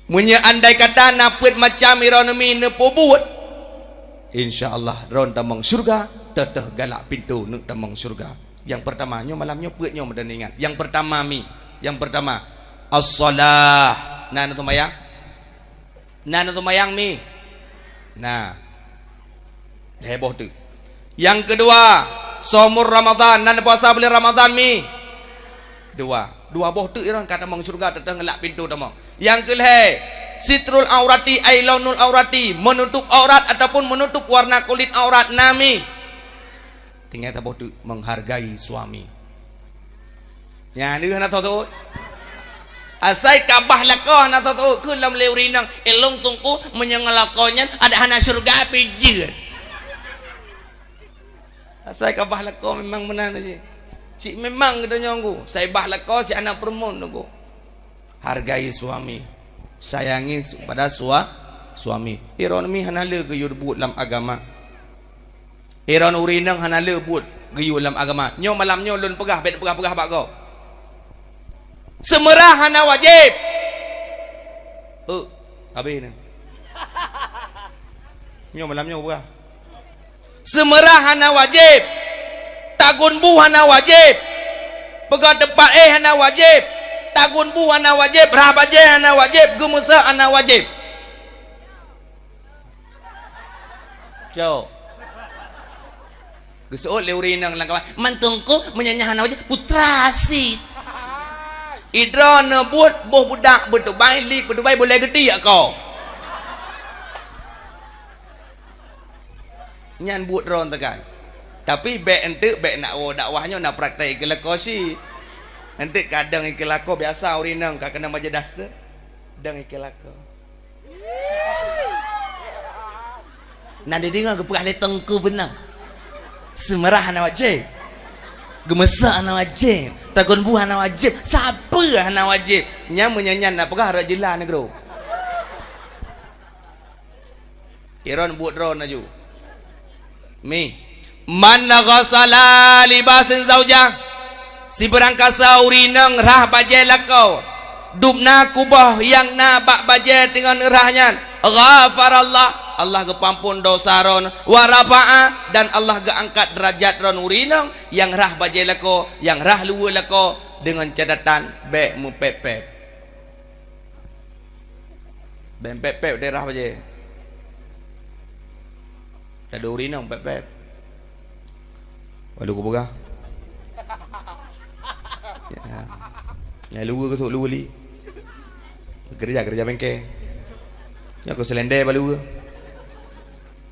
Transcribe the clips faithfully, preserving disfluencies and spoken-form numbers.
Meunyoe andai kata na peuet macam droeneuh mi neupeubuet, insya Allah droeneuh tamong syeuruga, teuh-teuh galak pintoe neuk tamong syeuruga. Nyang peurtama, nyoe malam nyoe peuet nyoe meunan ingat. Nyang peurtama mi, nyang peurtama, as-shalah. Na neuseumayang? Na neuseumayang mi? Na. Lhèe boh teuk. Nyang keudua, shaumur Ramadhan, na neupuasa buleuen Ramadhan mi? Dua. Dua boh teuk droeneuh ka tamong syeuruga, teuh-teuh galak pintoe tamong. Nyang keulhèe, sitrul aurati ai launul aurati, meunutup aurat ataupun meunutup warna kulit aurat, na mi? Tinggai saboh teuk, menghargai suami. Nyan deuh hana tho teuôt. Asai ka bah lakoe hana tho teuôt, kheun lom lé ureueng inong, "Eh, lôn teungku, meunyoe ngon lakoe nyan adak hana syeuruga pih jeuet." Asai ka bah lakoe memang meunan jih. Cit memang geutanyoe ngku, sai bah lakoe cit hana peurumoh ngku. Hargai suami. Sayangi su-, pada sua-, suami. Droeneuh mi hana le geuyue buet lam agama. Droeneuh ureueng inong hana le buet geuyue lam agama. Nyoe malam nyoe lôn peugah, bèk peugah-peugah bak gob. Seumeurah hana wajéb. Eh, habéh nyoe. Nyoe malam nyoe peugah. Seumeurah hana wajéb. Tagun bu hana wajéb. Peugöt teumpat éh hana wajéb. Tagun bu hana wajéb. Rhah bajèe hana wajéb. Geumeuseuk hana wajéb. Cok. Geuseuôt lé ureueng inong lam kawan, "Man teungku, meunyoe nyan hana wajéb, putra cit." Droeneuh buet boh budak beutubai, li beutubai, boleh geutiek ko. Nyan buet droeneuh teukan. Tapi bèk enteuk, bèk nak woe dakwah nyoe na praktek ikeu lakoe cit. Enteuk ka dong ikeu lakoe, biasa ureueng inong ka keunong bajèe daster. Dong ikeu lakoe. Na dideungoe geupeugah lé teungku beuna. Seumeurah hana wajéb. Geumeuseuk hana wajéb. Tagun bu hana wajéb. Sapeue hana wajéb. Nyan meunyoe nyan na peugah rot jeula nanggroe. Droeneuh buet droeneuh laju. Mi. Man ghasala libasin zaujah. Sibarang kasa ureueng inong rhah bajèe lakoe, dubna kuboh nyang na bak bajèe teungoh neurhah nyan, ghafarallah, Allah geupeuamphon dosa droeneuh, wa rafa'a, dan Allah geuangkat deurajat droeneuh. Ureueng inong nyang rhah bajèe lakoe, nyang rhah luweue lakoe, deungon catatan bèk meupép-pép. Bèk pép-pép daerah bajèe. Ladôm ureueng inong pép-pép. Walau kupeugah. Ya. Nyang luweue geusok luweue li. Keureuja, keureuja bengke. Nyoe keu seulendé bak luweue.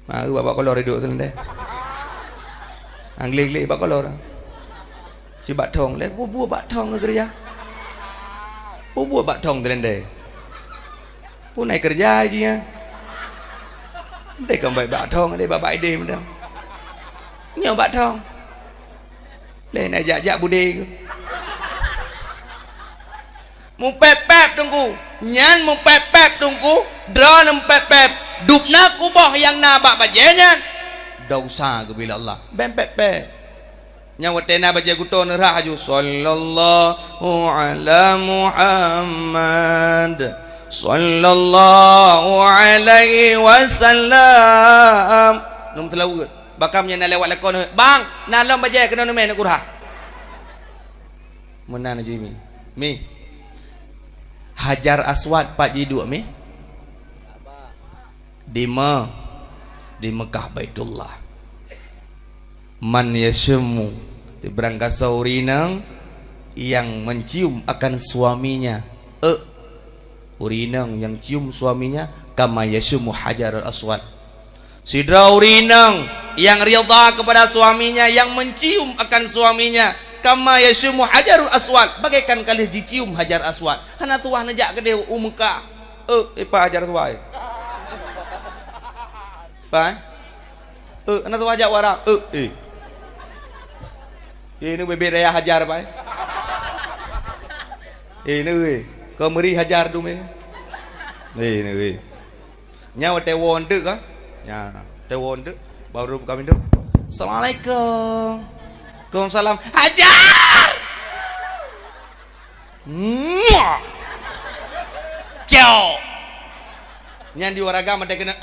Mari bak, bak kolor iduek seulendé. Angglé-glé bak kolor. Sibak thong, lé bubuet bak thong keureuja. Bubuet bak thong seulendé. Pun ai keureuja jih nyan. Merdeka baik bak thong, deh bak, bak idéh mantong. Nyoe bak thong. Lé na jak-jak budé keu. Meupép-pép teungku. Nyan meupép-pép teungku. Droeneuh meupép-pép. Dubna kuboh nyang na bak bajèe nyan. Dosa geubila Allah. Bèk pép-pép. Nyang watèe na bajèe gutô neurhah laju, "Sallallahu ala Muhammad. Sallallahu alaihi wasallam." Nyoe meuseulaweuet. Bahkan meunyoe na lewat lakoe, "Bang, na lom bajèe keunoe neumè neuk kurhah." Meunan jih mi. Mi. Hajar Aswad pat jiduek mi? Di Me-, di Mekah Baitullah. Man yasyummu, sibarang kasa ureueng inong nyang mencium akan suaminya. Eh, ureueng inong nyang cium suaminya, kama yasyummu Hajarul Aswad. Sidroe ureueng inong nyang ridha kepada suaminya, nyang mencium akan suaminya, kama yasyummu Hajarul Aswad, bagaikan ka lheueh jicium Hajar Aswad. Hana tuwah neujak keudeh u Mekah. Eh, eh, pa Hajar suai. Pa, eh? Eh, hana tuwah jak u Arab. Eh, eh. Eh, ini bibit raya Hajar, pa, eh? Eh, ini, weh. Kau meri Hajar tu, meh. Eh, ini, weh. Nyan watèe woe eunteuk ka? Nyan, watèe woe eunteuk, baru buka pintu. "Assalamualaikum." "Waalaikumsalam." "Hajar!" Muah! Cok! Nyan di ureueng agam ada kena.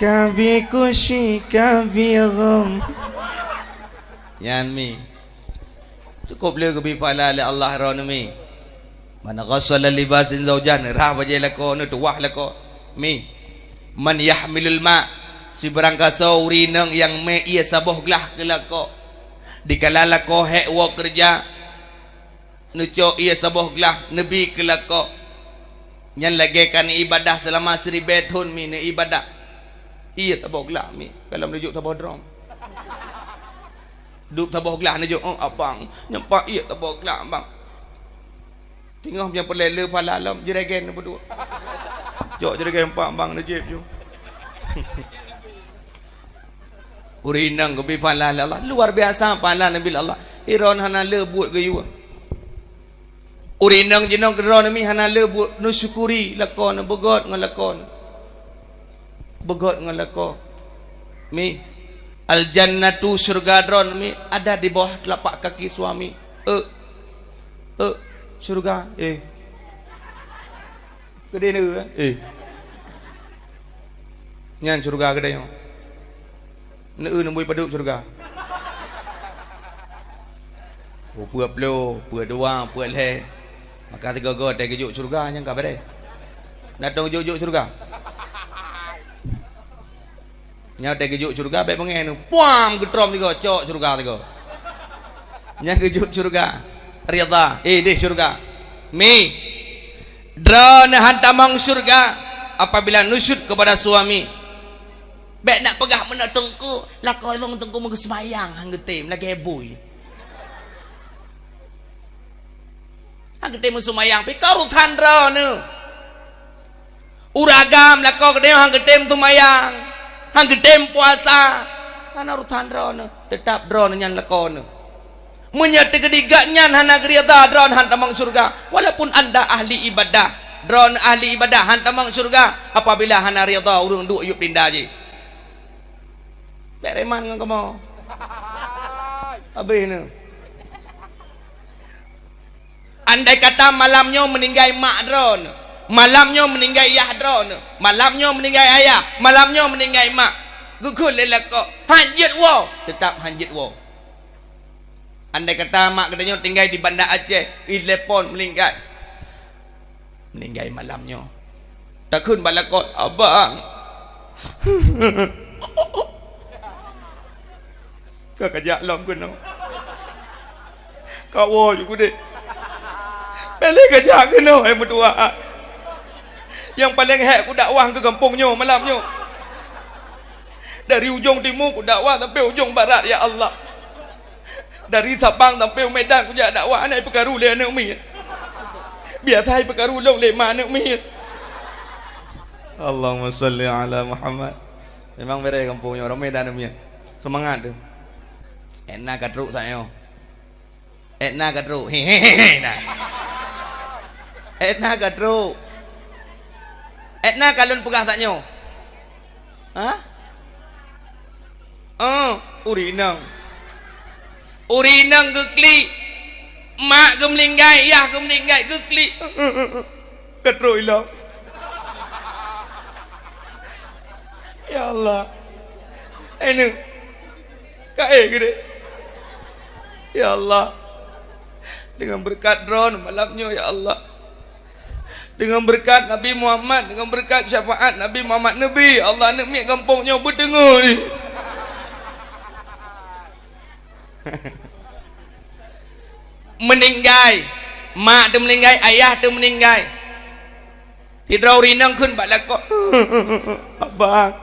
Kabi kushi, kabi gham. Nyan mi. Cukup le geubi pahala lé Allah droeneuh mi. Man ghassala libasin zaujan, rhah bajée lakoe neuh, tuwah lakoe. Mi. Man yahmilul ma, sibarang gasoe ureueng inong nyang mé ié saboh glah keu lakoe. Dikala lakoe hék woe keureuja, neucok ié saboh glah neubi keu lakoe. Nyan lagée ka neuibadah seulama siribée thon mi neuibadah. Ié saboh glah mi, ka lom neujok saboh drom. Duek saboh glah neujok, "Oh, abang, nyoe pat ié saboh glah, abang." Teungoh nyang peureulée le phala lom, jeuregan neupeuduek. Cok jeuregan pat abang neujieb ju. Ureueng inong geubi phala lé Allah. Luar biasa phala neubi lé Allah. Droeneuh hana le buet geuyue. Ureueng inong jinoe keudroe neuh mi hana le buet neusyukuri lakoe neuh, beugét ngon lakoe neuh. Beugét ngon lakoe. Mi, al-jannatu, syeuruga droeneuh mi ada di bawah telapak kaki suami. Eh. Eh, syeuruga. Eh. Keudeh neuh, eh. Nyan syeuruga keudeh nyoe. Neueu neubui padub syeuruga. Peue ploh, peue dua, peue lhée. Maka sigoe-goe teuh geujok syeuruga nyang ka beureh. Datong jok-jok syeuruga. Nyoe teuh geujok syeuruga bék beungéh neuh. Puam geutrom sigoe, cok syeuruga sigoe. Nyang geujok syeuruga. Ridha. Eh, deh syeuruga. Mi. Droeneuh han tamong syeuruga apabila nusyut keupada suami. Bék nak peugah meunoe teungku, lakoe lôn teungku meugeuseumayang han geutem lagée bui. Han geutem meuseumayang pih ka urosan droeneuh. Ureueng agam lakoe geutem han geutem seumayang, han geutem puasa. Hana urosan droeneuh, teutab droeneuh nyan lakoe neuh. Meunyoe teukeudi gobnyan hana geuridha, droeneuh han tamong syeuruga. Walaupun anda ahli ibadah, droeneuh ahli ibadah han tamong syeuruga apabila hana ridha ureueng duek yup pinda jih. Bék reman ngon kamoe. Habéh neuh. Andai kata malam nyoe meuninggai mak droeneuh, malam nyoe meuninggai yah droeneuh, malam nyoe meuninggai ayah, malam nyoe meuninggai mak, geukheun lé lakoe, "Han jeuet woe," teutab han jeuet woe. Andai kata mak geutanyoe tinggai di Banda Aceh, itelepon meuninggai. Meuninggai malam nyoe. Takheun bak lakoe, "Abang." Ka kajak lom keunoe. Ka woe ju kudeh. Bék lé kajak keunoe, hai meutuah. Nyang paleng hék kudakwah keu gampông nyoe malam nyoe. Dari ujong timu kudakwah sampai ujong barat, ya Allah. Dari Sabang sampai u Medan kujak dakwah, hana ipeukaru lé aneuk miet. Biasa ipeukaru lom lé ma aneuk miet. Allahumma shalli ala Muhammad. Memang beureh gampông nyoe, ramé dah aneuk miet. Seumangat teuh. Ék na ka trok saát nyoe. Ék na ka trok. Hehehe, na. Ék na ka trok. Ék na ka lôn peugah saát nyoe. Hah? Oh, ureueng inong. Ureueng inong geuklik. Mak geumeuninggai, yah geumeuninggai, geuklik. Ka trok ilong. Ya Allah. Aneuk. Ka éh geudeh. Ya Allah. Deungon beureukat droeneuh malam nyoe, ya Allah. Deungon beureukat Nabi Muhammad, deungon beureukat syafaat Nabi Muhammad, Nabi, Allah, aneuk miet gampông nyoe beuteungoh jih. Meuninggai, mak teuh meuninggai, ayah teuh meuninggai. Sidroe ureueng inong kheun bak lakoe, "Abang,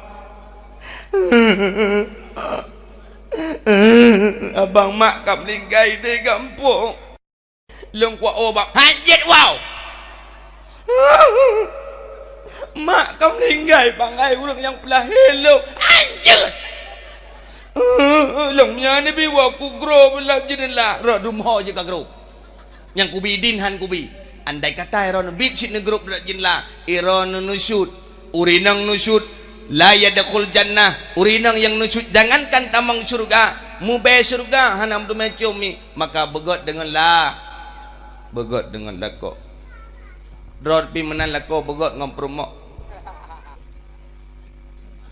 abang, mak ka meuninggai di gampông." Lôn kuat, oh, bang. Han jeuet woe! Mak ka meuninggai, bang, hai ureueng nyang peulahé lôn. Han jeuet! Lôn nyan neubi woe kugrob lam jeuneula, rot rumoh jeuet ka grob. Nyang kubi idin han kubi. Andai kata droeneuh biet cit neugrob lam jeuneula, droeneuh nusyut. Ureueng inong nusyut, la yadkhul jannah. Ureueng inong nyang nusyut jangankan tamong syeuruga, mubée syeuruga hana meuteumé com mi, maka beugét deungon la. Beugöt deungon lakoe. Droe pih meunan lakoe beugöt ngon peurumoh.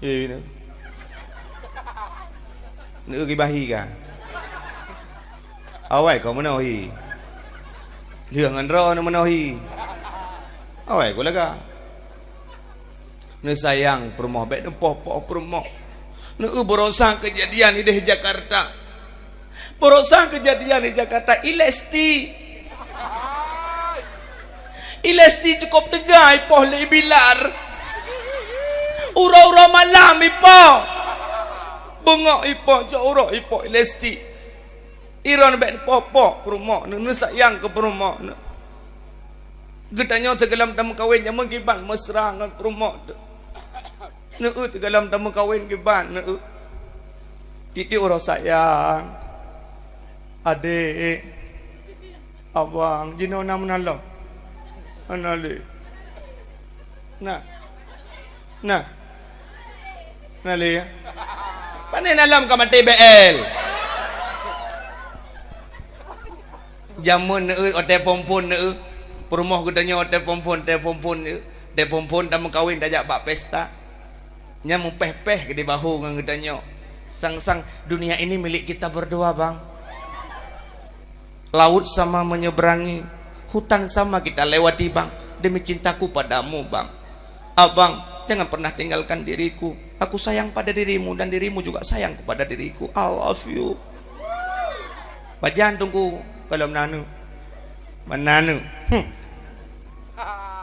Ye, ye. Neu gibahi ka. Awai ko meunohi. Lheueh ngon droe neu meunohi. Awai ko laga. Neusayang peurumoh, bèk neupoh-poh peurumoh. Neu barosa keujadian ideh Jakarta. Barosa keujadian di Jakarta, i Lesti. I Lesti cukup teuga ipoh lé Bilar. Uroe-uroe malam ipoh. Beungöh ipoh, cok uroe ipoh i Lesti. Droeneuh bèk neupoh-poh peurumoh, neu-, neusayang keu peurumoh. Geutanyoe teugohlom tameukawen, jameun kiban mesra ngon peurumoh teuh. Neu teugohlom tameukawen kiban, neu. Tiep-tiep uroe sayang. Adek. Abang, jinoe na meunan lom? Hana lé. Na. Na. Na lé, ya? Pane na lom ka maté B L. Jameun neu, watèe phon-phon neu. Peurumoh geutanyoe watèe phon-phon, watèe phon-phon neu. Watèe phon-phon tameukawen tajak bak pesta. Nyan meupéh-péh keu di bahu ngon geutanyoe. Sang-sang, dunia ini milik kita berdua, Bang. Laut sama menyeberangi, hutan sama kita lewati, Bang. Demi cintaku padamu, Bang. Abang, jangan pernah tinggalkan diriku. Aku sayang pada dirimu dan dirimu juga sayang kepada diriku. I love you. Pajan tunggu kalau menanu. Menanu. Hmm.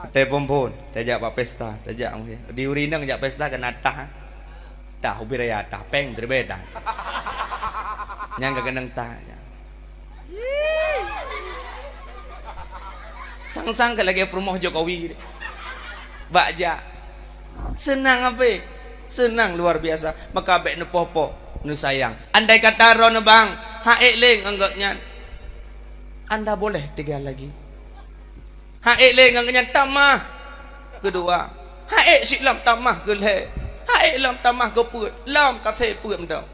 Watèe phon-phon, tajak bak pesta, tajak di ureueng inong jak pesta keunan tah. Tah ubé raya tah, péng teureubèe tah. Nyang ka keunong tah. Sang-sang ka lagèe peurumoh Jokowi. Bak jak. Seunang ape? Seunang luar biasa. Maka bèk neupoh-poh, neusayang. Andai kata droeneuh bang, han ék lé ngon gobnyan. Anda boleh tiga lagi. Han ék lé ngon gobnyan tamah keudua. Han ék cit lom tamah keulhèe. Han ék lom tamah keupeuet. Lom ka sép peuet mantong.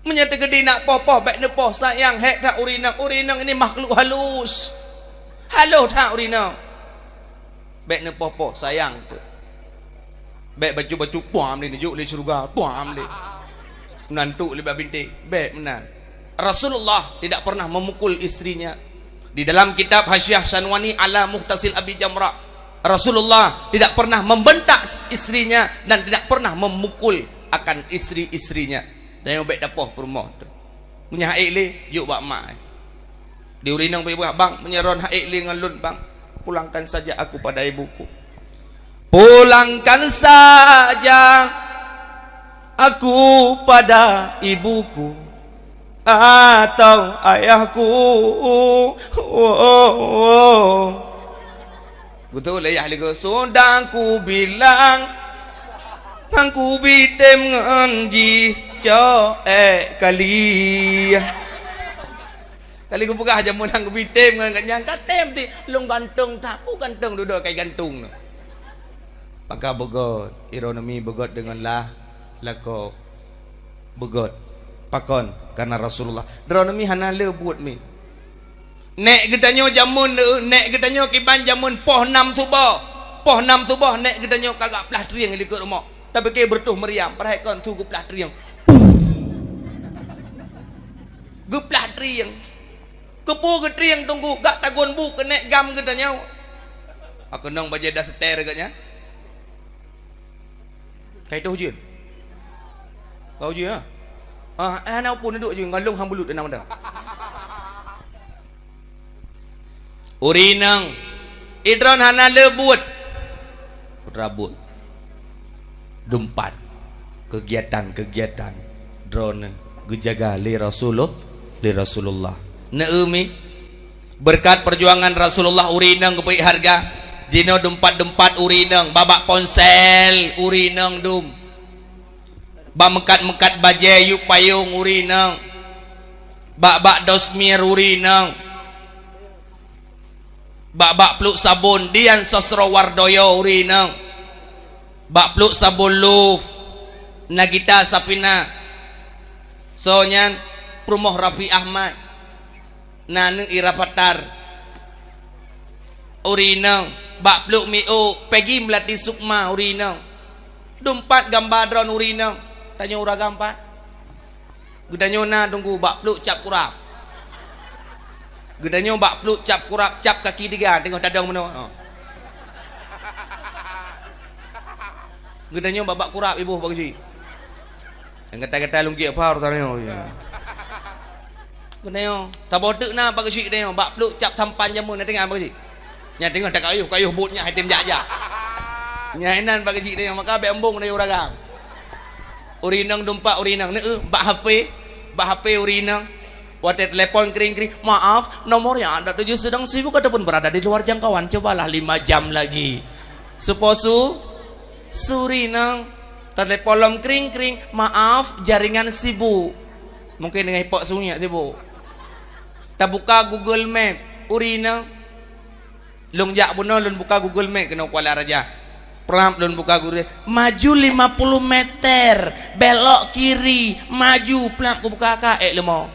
Meunyoe teukeudi nak poh-poh, bèk neupoh sayang, hék that ureueng inong. Ureueng inong ini makhluk halus. Halus that ureueng inong. Bèk neupoh-poh sayang teuh. Bèk bacut-bacut puam lé, neujok lé syeuruga, puam lé. Meunan tuk lé bak bintéh, bèk meunan. Rasulullah tidak pernah memukul istrinya. Di dalam kitab Hasyiah Syanwani ala Mukhtasar Abi Jamrah, Rasulullah tidak pernah membentak istrinya dan tidak pernah memukul akan istri-istrinya. Tanyoe bèk tapoh peurumoh teuh. Meunyoe han ék lé, jok bak mak. Di ureueng inong bak, "Bang, meunyoe droen han ék lé ngon lôn, Bang, pulangkan saja aku pada ibuku." Pulangkan saja aku pada ibuku atau ayahku. Oh, oh, oh. Beutôi lé yah lé, sudah kubilang, han kubi tem ngon jih cok ék kali. Kali kupeugah jameun han kubi tem ngon gobnyan, ka tem ti, lôn gantong that, peue gantong dudoe kai gantong nyoe. Maka beugöt, droeneuh mi beugöt deungon lah, lakoe beugöt. Pakon? Karena Rasulullah. Droeneuh mi hana le buet mi. Nèk geutanyoe jameun, nèk geutanyoe kiban jameun poh nam suboh. Poh nam suboh nèk geutanyoe ka gak plah trieng likot rumoh. Tapike beureutoh meriam, padahai kon su geuplah trieng. Geuplah trieng. Keupeue geutrieng teungku, gak tagun bu keuneuk gam geutanyoe. Aku nong bajèe daster geuh nyan. Kai toh ujeuen. Ka ujeuen, ha? Ah, eh, hana peue neuduek ujeuen, ngon lôn han bulut na mantong. Ureueng inong, droeneuh hana le buet. Putra buet. Dumpat kegiatan-kegiatan droeneuh geujaga lé Rasulul-, lé Rasulullah. Neu mi, beureukat peujuangan Rasulullah ureueng inong geubri hareuga. Jinoe dumpat-dumpat ureueng inong, bak-bak ponsel ureueng inong dum. Bak meukat-meukat bajèe yub payong ureueng inong. Bak-bak dosmir ureueng inong. Bak-bak pluek sabon Dian Sastrowardoyo ureueng inong. Bak pluek sabon Love Nagita Safina. Soe nyan? Peurumoh Raffi Ahmad. Na aneuk Ira Fatar. Ureueng inong, bak Pluek Miuk, Pegi Melati Sukma, ureueng inong. Dumpat gamba droeneuh ureueng inong. Tanyoe ureueng agam pat. Geutanyoe na Teungku bak Pluek Cap Kurab. Geutanyoe bak Pluek Cap Kurab, cap kaki tiga, teungoh tadong meunoe. Ha. Geutanyoe bak, bak Kurab iboh bak keuchik. Nyang gata-gata lungkiek phar tanyoe, ya. Geutanyoe, saboh teuk na bak keuchik tanyoe, bak Pluek Cap Sampan jameun, na teuingat bak keuchik? Nyan teungoh takayuh-kayuh buet nyan, hai tem jak-jak. Nyan inan bak keuchik tanyoe, maka bèk eumbong tanyoe ureueng agam. Ureueng inong dumpat ureueng inong, neu, bak H P, bak H P ureueng inong. Watèe telepon kring-kring, "Maaf, nomor yang Anda tuju sedang sibuk ataupun berada di luar jangkauan, cobalah lima jam lagi." Supo su? Su ureueng inong. Telepon lom kring-kring, "Maaf, jaringan sibuk." Mungkin deungon ipok sungiek sibuk. Tabuka Google Map, ureueng inong. Lôn jak bunoe lôn buka Google Map keunoe Kuala Raja. Prap lôn buka Google, maju lima puluh meter, belok kiri, maju, prap kubuka ka, ék leumo.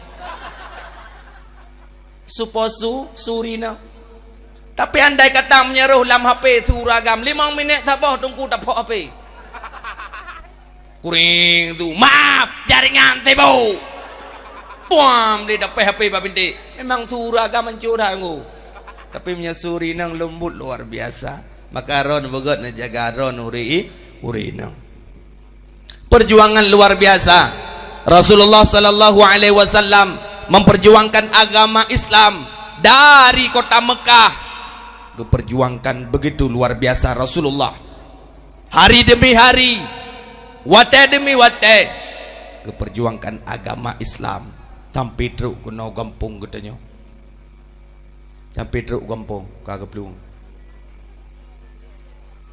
Supo su, su ureueng inong. Tapi andai kata meunyoe rhoh lam H P su ureueng agam, limong minèt saboh Teungku taphok H P. Kring su, "Maaf, jaringan sibuk." Puam, dia dapet H P bak bintik. Memang su ureueng agam hancô that Teungku. Tapi meunyoe su ureueng inong leumbut luar biasa. Maka droeneuh beugöt neujaga droeneuh ureueng i-, ureueng inong. Perjuangan luar biasa. Rasulullah sallallahu alaihi wasallam memperjuangkan agama Islam dari kota Mekah. Geuperjuangkan begitu luar biasa Rasulullah. Hari demi hari, watèe demi watèe, geuperjuangkan agama Islam sampai trok keunoe gampông geutanyoe. Sampai trok gampông ka geuplueng.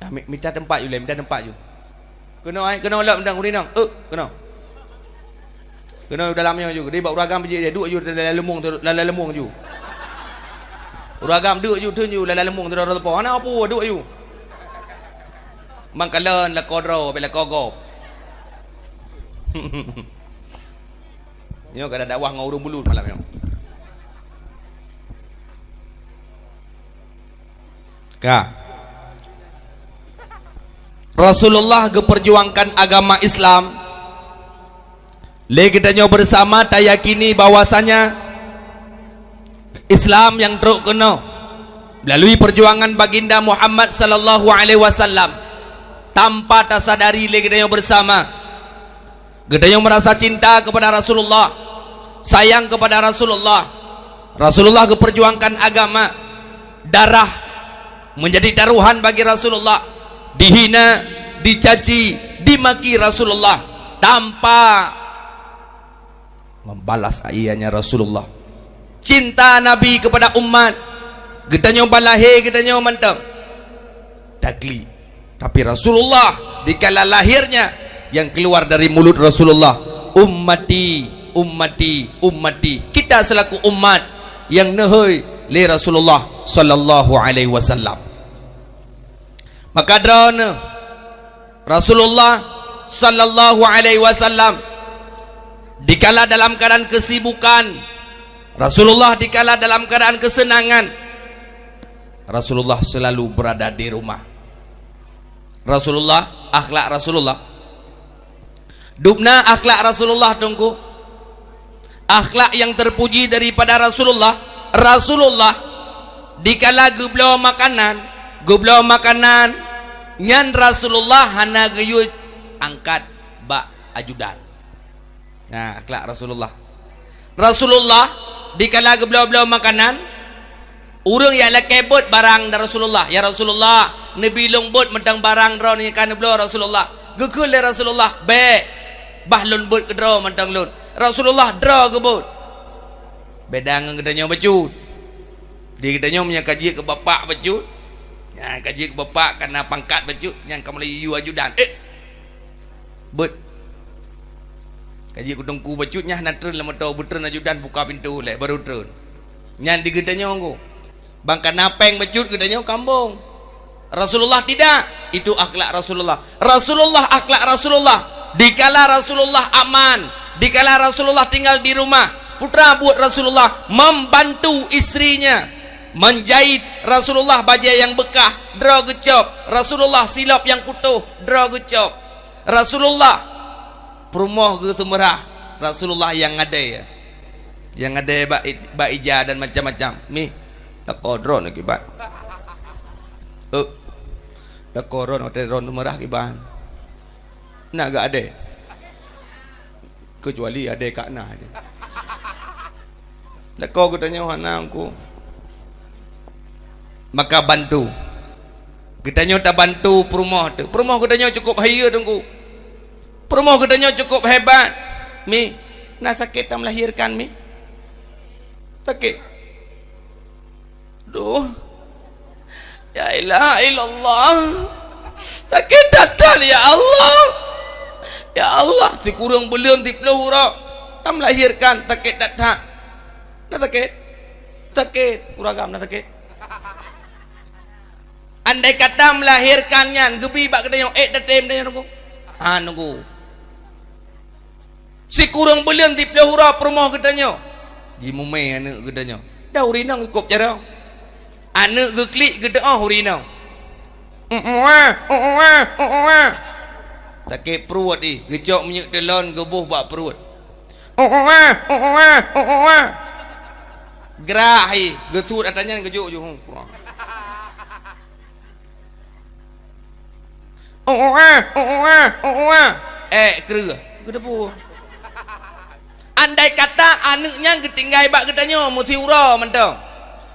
Ah, mi-, mita teumpat ju lé, mita teumpat ju. Keunoe, ai, keunoe lom dang ureueng inong. Eh, keunoe. Keunoe dalam nyoe ju. Di bak ureueng agam jih, duek ju lalai leumong, lalai leumong ju. Ureueng agam duek ju, theun ju lalai leumong, teudong teupông. Hana peue, duek ju. Mangkalon lakoe droe, bèk lakoe gob. Nyoe ka dakwah ngon ureueng bulut malam nyoe. Ka. Rasulullah geuperjuangkan agama Islam. Lé geutanyoe bersama tayakini bahwasanya Islam nyang trok keunoe melalui perjuangan Baginda Muhammad sallallahu alaihi wasallam, tanpa tasadari lé geutanyoe bersama. Geutanyoe merasa cinta kepada Rasulullah, sayang kepada Rasulullah. Rasulullah geuperjuangkan agama, darah menjadi taruhan bagi Rasulullah, dihina, dicaci, dimaki Rasulullah tanpa membalas ayahnya Rasulullah. Cinta Nabi kepada umat, geutanyoe balahé geutanyoe mantong takli. Tapi Rasulullah dikala lahirnya yang keluar dari mulut Rasulullah, "Ummati, ummati, ummati." Kita selaku umat yang neuhôi lé Rasulullah sallallahu alaihi wasallam. Maka droeneuh Rasulullah sallallahu alaihi wasallam dikala dalam keadaan kesibukan, Rasulullah dikala dalam keadaan kesenangan, Rasulullah selalu berada di rumah. Rasulullah, akhlak Rasulullah. Dubna akhlak Rasulullah, Teungku. Akhlak yang terpuji daripada Rasulullah, Rasulullah dikala geubloe makanan, geubloe makanan, nyan Rasulullah hana geuyue angkat bak ajudan. Nah, akhlak Rasulullah. Rasulullah dikala geubloe-bloe makanan, ureueng jak lakèe beuet barang dari Rasulullah, "Ya Rasulullah, neubi lôn beuet mantong barang droeneuh nyang ka neubloe Rasulullah." Geukheun lé Rasulullah, "Bèk, bah lôn beuet keudroe mantong lôn." Rasulullah droe geubeuet. Beda ngon geutanyoe bacut. Di geutanyoe meunyoe ka jeuet keu bapak bacut, nyan ka jeuet keu bapak, ka na pangkat bacut, nyan ka mulai yue ajudan. Eh, beuet. Ka jeuet keu teungku bacut, nyan hana treun lam moto, beutreun ajudan buka pintoe lé, baru treun. Nyan di geutanyoe ngku. Ban ka na pèng bacut geutanyoe kambong. Rasulullah tidak. Itu akhlak Rasulullah. Rasulullah, akhlak Rasulullah. Dikala Rasulullah aman, dikala Rasulullah tinggal di rumah, Putra buet Rasulullah membantu istrinya menjahit Rasulullah bajée nyang beukah, droe geucop. Rasulullah silop nyang putôh, droe geucop. Rasulullah peurumoh geuseumeurah, Rasulullah nyang ngadée. Nyang ngadée bak i-, bak ija dan macam-macam. Mi, lakoe droeneuh kiban. Eh, lakoe droeneuh watée droeneuh seumeurah kiban. Na geuadée. Keucuali adée ka na. Lakoe geutanyoe hana Teungku. Maka bantu. Geutanyoe tabantu peurumoh teuh. Peurumoh geutanyoe cukôp hayeue Teungku. Peurumoh geutanyoe cukôp hebat. Mi, na sakét tameulahirkan, Mi? Sakét. Duh. Ya ilaha illallah. Sakét that-that, ya Allah. Ya Allah, sikureueng buleuen siplôh uroe. Tameulahirkan, sakét that-that. Na sakét? Sakét. Ureueng agam na sakét. Andai kata meulahirkan nyan geubi bak geutanyoe, ék tatem tanyoe Teungku? Ha, Teungku. Sikureueng buleuen siplôh uroe peurumoh geutanyoe. Jimumé aneuëk geutanyoe. Dah ureueng inong cukôp carông. Aneuëk geuklik geuteuôh ureueng inong. Uwa, uwa, uwa. Sakét pruet ih, geucok minyeuk teulon geuboh bak pruet. Uwa, uwa, uwa. Grah ih, geusuet atra nyan geujok ju. Uwa, uwa, uwa. Ék kreueh. Geuteupeue. Andai kata aneuëk nyan geutinggai bak geutanyoe meusiuroe mantong.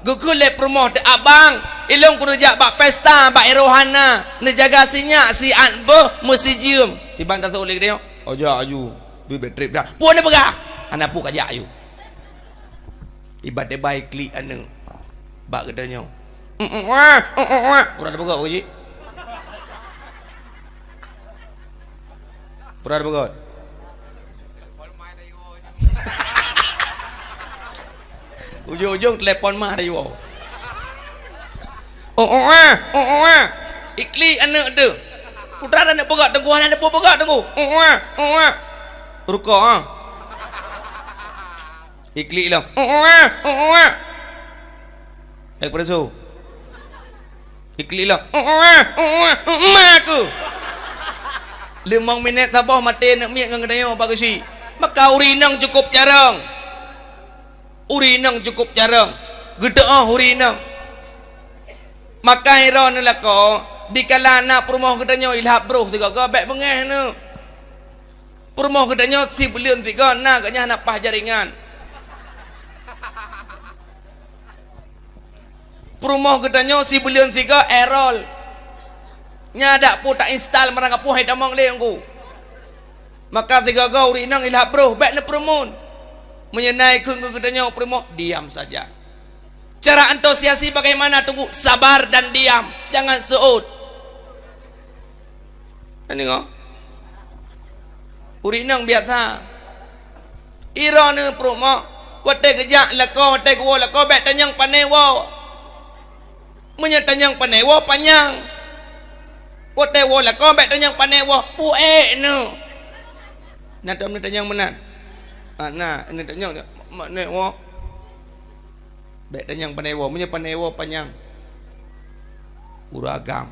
Geukheun lé peurumoh teuh, "Abang, ilôn keuneuk jak bak pesta, bak érohana, neujaga sinyak siat boh meusijeuem." Tiban tasôk lé geutanyoe, "Oh, jak aju, bit bèk trép dah." Peue neupeugah? Hana peue ka jak aju. Iba-iba iklik aneuëk bak geutanyoe. Uwa, uwa. Pura tapeugah, Uji? Pura tapeugah? Ujong-ujong telepon mah ada iwoe. Uwa, uwa. Iklik aneuëk teuh. Putra dan aneuk peugah Teungku, hana aneuk peugah Teungku. Uwa, uwa. Rukok, ha. Iklik lom. Uwa, uwa. Hai peureusu. Iklik lom. Uwa, uwa, ma aku. Limong minét saboh maté aneuk miet ngon geutanyoe bak geuchik. Maka ureueng inong cukôp carông. Ureueng inong cukôp carông. Geuteuôh ureueng inong. Maka droeneuh lakoe, dikala na peurumoh geutanyoe ilhab broh sigoe-goe, bèk beungéh neuh. Peurumoh geutanyoe sibuleuen sigoe na geuh nyan hana paih jaringan. Peurumoh geutanyoe sibuleuen sigoe error. Nyan dak peue ta-install, meurang ka peue hai tamong lé Teungku. Maka sigoe-goe ureueng inong ilhab broh, bèk neupeureumeun. Meunyoe na ikheun keu geutanyoe peurumoh, diam saja. Cara antusiasi bagaimana, Teungku? Sabar dan diam, jangan seuôt. Neudeungoe? Ureueng inong biasa. Droeneuh peurumoh, watèe geujak lakoe, watèe geuwoe lakoe, bèk tanyong pané woe. Meunyoe tanyong pané woe, panyang. Watèe woe lakoe, bèk tanyong pané woe, puék neuh. Na tom neutanyong meunan? Ah, na, neutanyong, mak, mak, nek woe. Bèk tanyong pané woe, meunyoe pané woe panyang. Ureueng agam.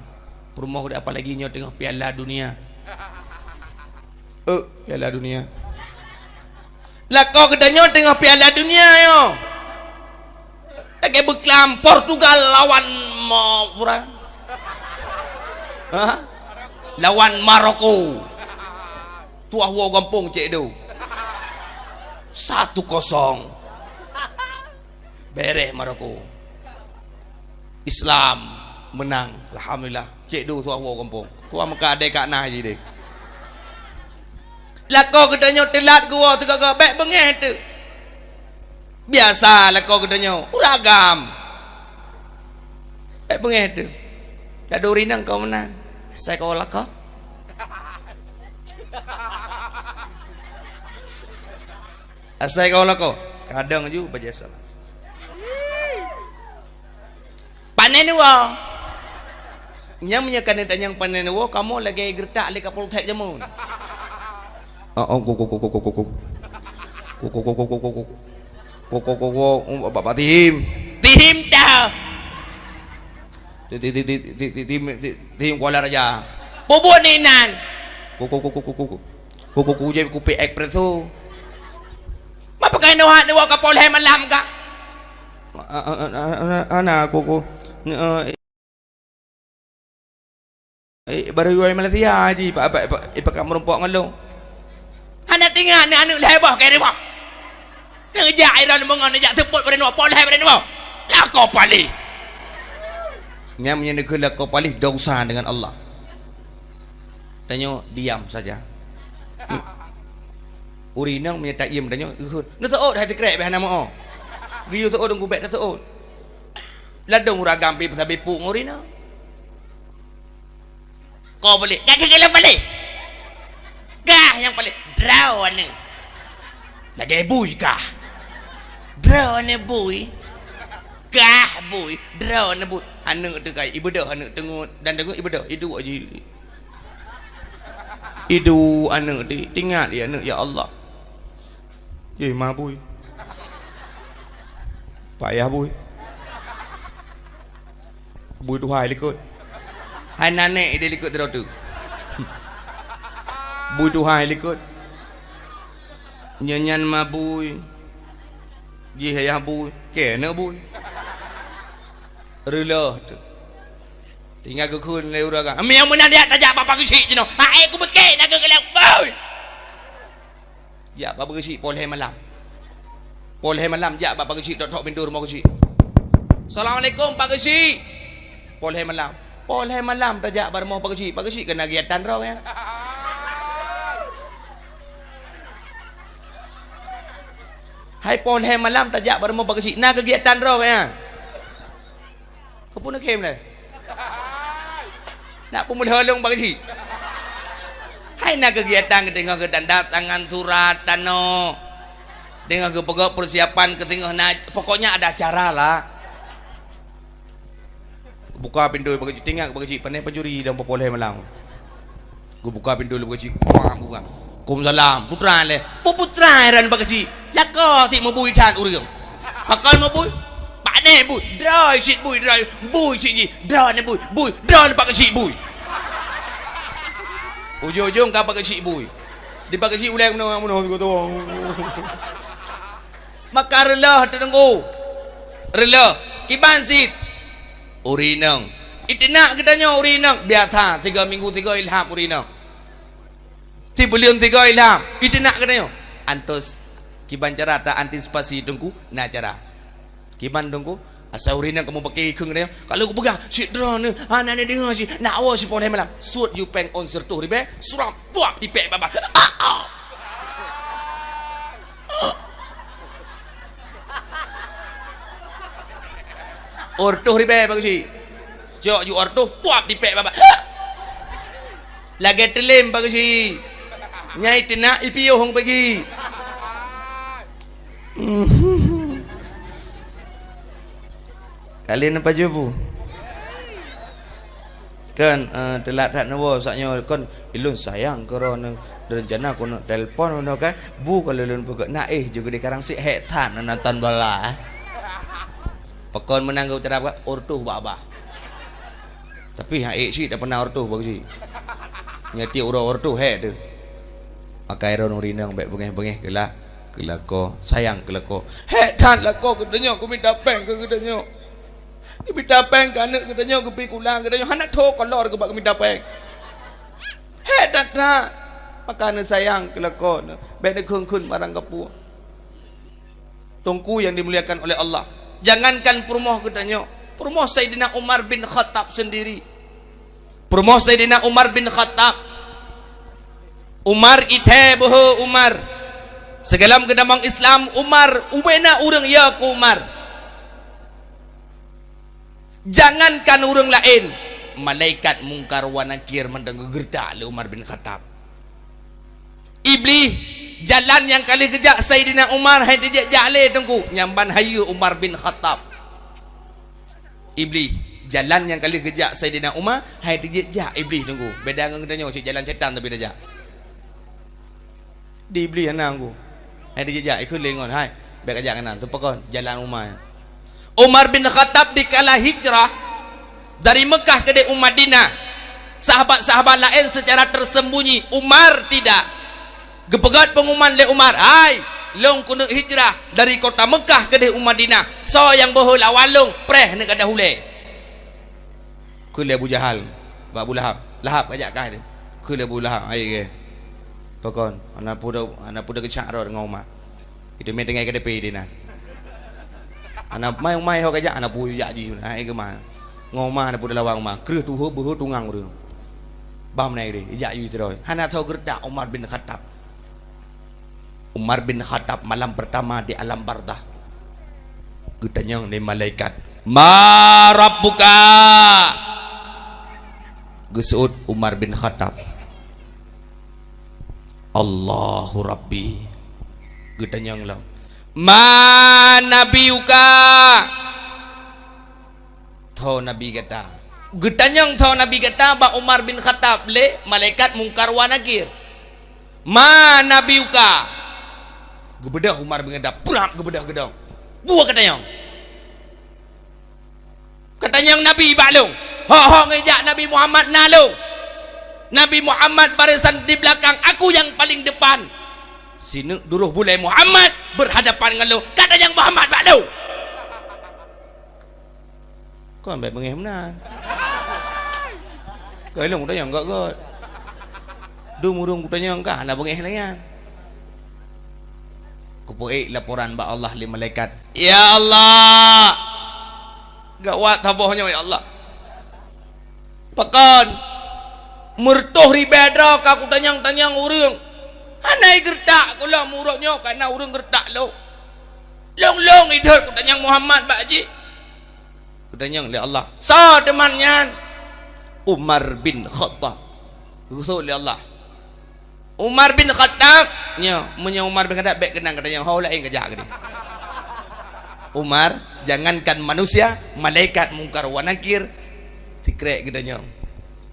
Peurumoh geutanyoe apalagi nyoe teungoh Piala Dunia. Eh, Piala Dunia. Lakoe geutanyoe teungoh Piala Dunia nyoe. Lagèe beuklam Portugal lawan mo-, pura. Ha? Lawan Maroko. Tuah woe gampông cék deuh. Satu kosong. Bèrèh Maroko. Islam meunang. Alhamdulillah. Cék deuh tuah woe gampông. Tuah meuka adèe ka na jih deh. Lakoe geutanyoe teulat geuwoe sigoe-goe, bèk beungéh teuh. Biasa lakoe geutanyoe, ureueng agam. Bèk beungéh teuh. Dak duri nang kau meunan. Asai kau lakoe. Asai kau lakoe. Kadang ju bajèe salah. Panen woe. Nyan meunyoe ka neutanyong panen woe, kamoe lagèe geureutak lé Kapolsek jameun. Oh, oh, ku, ku, ku. Ku, ku, ku, ku, ku, ku, ku. Ko, ko, ko, ko, um, bak, bak Tihim. Tihim dah. Ti, ti, ti, Tihim, ti, Tihim Kuala Raja. Bubun inan. Ko, ko, ko, ko, ko, ko. Ko, ko, ko, je kupik espresso. Ma pakai neuhat neuwoe ka poh lhèe malam ka? A, a, a, a, a, ana, ko, ko. Nge, eh, Eh, baru iwoe Malaysia ji, pa, pa, pa, eh, pakat meurumpok ngon lôn. Hana teuingat ni aneuk lhèe boh keu lhèe boh. Neujak iron meungon, neujak seupôt baru nyoe, poh lhèe baru nyoe. Lakoe paléh. Nyan meunyoe neukheun lakoe paléh, dosa dengan Allah. Tanyoe diam saja. Ureueng inong meunyoe taiem tanyoe, geuhot. Neuseuôt hai teukrek beh hana meu-o. Geuyue seuôt deungon gubek neuseuôt. Ladôm ureueng agam pih sabe puk ngon ureueng inong. Ko boleh. Gak gak lom paléh. Gah nyang paléh. Droeneuh. Lagèe bui gah. Droeneuh bui. Gah bui. Droeneuh bui. Aneuk teuh kai. Ibeudôh aneuk teungeut. Dan teungeut ibeudôh. Iduek ji. Iduek aneuk teuh. Teuingat lé aneuk, ya Allah. Yeh, ma bui. Payah bui. Bui tuha likot. Hai nanek ideh likot droe teuh. Bui tuha likot. Nyan nyan ma bui. Jih ayah bui. Keuneuk bui. Reuloh teuh. Tinggai geukheun lé ureueng agam. Ami nyang meunan jak tajak bak Pak Geuchik jinoe. Hai kubeukek na geukheun lé bui. Jak bak Pak Geuchik poh lhèe malam. Poh lhèe malam jak bak Pak Geuchik, tok-tok pintoe rumoh Geuchik. "Assalamualaikum Pak Geuchik." Poh lhèe malam. Poh lhèe malam tajak bak rumoh Pak Geuchik. Pak Geuchik keunan geuiatan droe nyan. Hai poh lhèe malam tajak bak rumoh Pak Geuchik. Na keugiatan droe nyan. Keupeue neukhem lé? Nak peumulhô lôn Pak Geuchik? Hai na keugiatan, geutanyoe geutandatangan surat tanoh. Teungoh geupeugah persiapan keu teungoh na, pokoknya ada acara lah. Buka pintoe Pak Geuchik, teuingat Pak Geuchik, pane pancuri dan poh lhèe malam. Geubuka pintoe lé Pak Geuchik. Kuak, buka. "Waalaikumsalam." Putra lé. "Peue putra ran Pak Geuchik? Lakoe sit meubui that ureueng." "Pakon meubui?" "Pane bui." "Droe sit bui, droe." "Bui sit jih." "Droeneuh bui." "Bui." "Droeneuh Pak Geuchik bui." Ujong-ujong ka Pak Geuchik bui. Di Pak Geuchik ulèe meunoe, meunoe, meunoe. Maka reuloh teuh Teungku. Reuloh. Kiban sit. Ureueng inong. Iteunak geutanyoe ureueng inong. Biasa, tiga minggu tiga ilham ureueng inong. Sibuleuen tiga ilham. Iteunak geutanyoe. Antos kiban cara ta antisipasi Teungku, na cara. Kiban Teungku, asai ureueng inong kamoe paké kheun geutanyoe. Kalau kupeugah, "Sit droeneuh, hana neudeungoe sit, nak woe sit poh lhèe malam." Suet yue péng ôn sireutôh ribèe, surang puap tipék babah. Ah, ah. Ôn reutôh ribèe Pak Geuchik. Cok ju ôn reutôh, puap tipék babah. Lagèe teulem Pak Geuchik. Nyai teunak ipiôh hong pagi. Kalian apa jubu? Kan, eh, teulat that neuwoe saat nyoe kon ilôn sayang keu droeneuh, rencana keuneuk telepon droeneuh kan, bu kalau lôn peugah na éh juga di karang sik hék that nonton bola, eh. Pakon meunang geucadap ka, ôn reutôh babah. Tapi hak ék sik dak pernah ôn reutôh bak sik. Nyan tiep uroe ôn reutôh hék teuh. Maka droeneuh ureueng inong bèk beungéh-beungéh keu la-, keu lakoe, sayang keu lakoe. Hék that lakoe geutanyoe, geumita péng keu geutanyoe. Geumita péng keu aneuk geutanyoe, geupikula geutanyoe, hana tho kolor geuba geumita péng. Hék that-that. Maka neusayang keu lakoe neuh, bèk neukheun-kheun barang kapeue. Teungku yang dimuliakan oleh Allah, jangankan peurumoh geutanyoe, peurumoh Saidina Umar bin Khattab sendiri. Peurumoh Saidina Umar bin Khattab. Umar ithèe beuhe Umar. Sigohlom geutamong Islam, Umar, ubena ureueng ya keu Umar. Jangankan ureueng laén, malaikat Mungkar wa Nakir mantong geugeureutak lé Umar bin Khattab. Iblih, jalan nyang ka lheueh geujak Saidina Umar hai teujak-jak lé Teungku, nyan ban hayeue Umar bin Khattab. Iblih, jalan nyang ka lheueh geujak Saidina Umar hai teujak-jak Iblih Teungku. Beda ngon geutanyoe cit jalan setan tapi tajak. Di Iblih hana Teungku. Hai teujak-jak, ikheun lé ngon, hai. Bèk kajak keunan, tu pakon jalan Umar. Umar bin Khattab dikala hijrah dari Mekah keudéh u Madinah, sahabat-sahabat laén secara tersembunyi, Umar tidak. Geupeugét peungumuman lé Umar, "Hai, lôn keuneuk hijrah dari kota Mekah keudéh u Madinah. Soe nyang beuhe lawan lôn, preh neuh gadoh ulèe." Kheun lé Abu Jahal bak Abu Lahab, "Lahab, kajak kah deh." Kheun lé Abu Lahab, "Hai gèh, pakon, hana peue, hana peue geucak droe ngon Umar. Itu mè tinggai keu teupè di na. Hana mai, mai ho kajak, hana peue jak jih, hai geumah. Ngon Umar hana peue lawan Umar. Kreueh tuho beuho tungang ureueng. Bah meunai deh, jak jih sidroe." Hana tho geureudak Umar bin Khattab. Umar bin Khattab malam pertama di alam barzakh. Geutanyong lé malaikat, "Ma rabbuka?" Geuseuôt Umar bin Khattab, "Allahu Rabbi." Geutanyong lom, "Ma nabiyuka?" Tho nabi gata. Geutanyong tho nabi gata bak Umar bin Khattab lé malaikat Mungkar wa Nakir, "Ma nabiyuka?" Geubeudôh Umar bin Khattab, prap geubeudôh geudong. "Peue katanyong? Katanyong nabi bak lôn? Ho-ho ngon jak Nabi Muhammad na lôn. Nabi Muhammad barisan di belakang, aku nyang paling depan. Sineuk duroh bulèe Muhammad berhadapan ngon lôn. Katanyong Muhammad bak lôn." Kon bèk beungèh meunan. Kon lôn tanyong gèt-gèt. Dum ureueng kutanyong ka hana beungèh lagèe nyan. Kupeuék laporan bak Allah lé malaikat, "Ya Allah, gawat saboh nyoe, ya Allah. Pakon, meureutoh ribèe droe ka kutanyong-tanyong ureueng. Hana geureutak keu lôn ureueng nyoe, ka na ureueng geureutak lôn. Lôn-lôn idhôt kutanyong Muhammad bak jih." Geutanyong lé Allah, "Soe teuma nyan?" "Umar bin Khattab." Geuseuôt lé Allah, "Umar bin Khattab?" "Nyo." "Meunyoe Umar bin Khattab, bèk keunan katanyong, ho laén kajak keudéh." Umar, jangankan manusia, malaikat Mungkar wa Nakir sikrek geutanyong.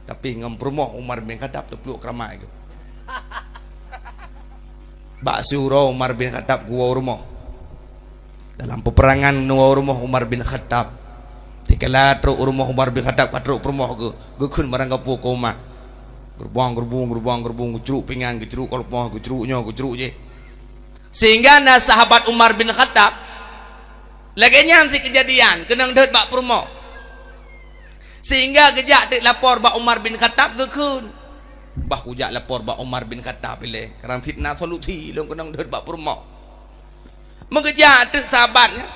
Tapi ngon peurumoh Umar bin Khattab teupluek keuramat geuh. Bak siuroe Umar bin Khattab geuwoe u rumoh. Dalam peuperangan neuwoe u rumoh Umar bin Khattab. Dikala trok u rumoh Umar bin Khattab, ka trok peurumoh geuh, geukheun barang gapeue keu Umar. Geurubong, geurubong, geurubong, geurubong, geucruk pingan, geucruk keulopoh, geucruk nyoe, geucruk jéh. Sehingga na sahabat Umar bin Khattab, lagèe nyan sit keujadian, keunong deuet bak peurumoh. Sehingga geujak teuk lapor bak Umar bin Khattab, geukheun, "Bah kujak lapor bak Umar bin Khattab ilèe, karang sit na solusi lôn keunong deuet bak peurumoh." Meugeujak teuk sahabat nyan.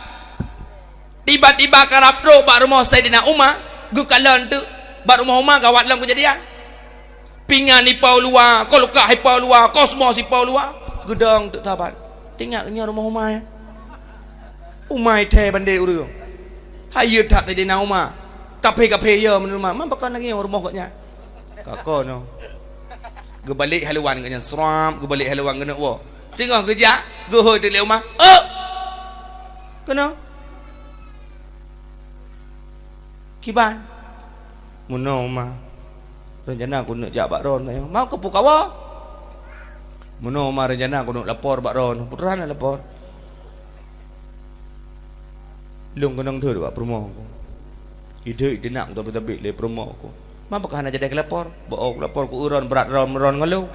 Tiba-tiba karab trok bak rumoh Saidina Umar, geukalon teuk bak rumoh Umar gawat lom keujadian. Pingan ipo u luwa, kulkas ipo u luwa, kosmos ipo u luwa. Geudong teuk sahabat. Teuingat nyoe rumoh Umar nyan. Umar ithèe bandé ureueng. Hayeue that Saidina Umar. Kaphé-kaphé yo meunurot Umar. Man pakon lagèe nyoe rumoh gobnyan. Ka kon nyoe. Geubalek haluan gobnyan, srap, geubalek haluan geuneuk woe. Teungoh geujak, geuhôi teuk lé Umar. "Oh! Keunoe? Kiban?" "Meunoe, Umar. Rencana keuneuk jak bak droeneuh." "Mau keupeue kawoe?" "Meunoe, Umar, rencana keuneuk lapor bak droeneuh." "Peue teuma na lapor?" "Lôn keunong deuet bak peurumoh ku. Ideuet idinak ku tabi-tabi lé peurumoh ku. Man pakon hana jadeh kulapor? Bak ku lapor ku euron brat ron, ron ngon lôn.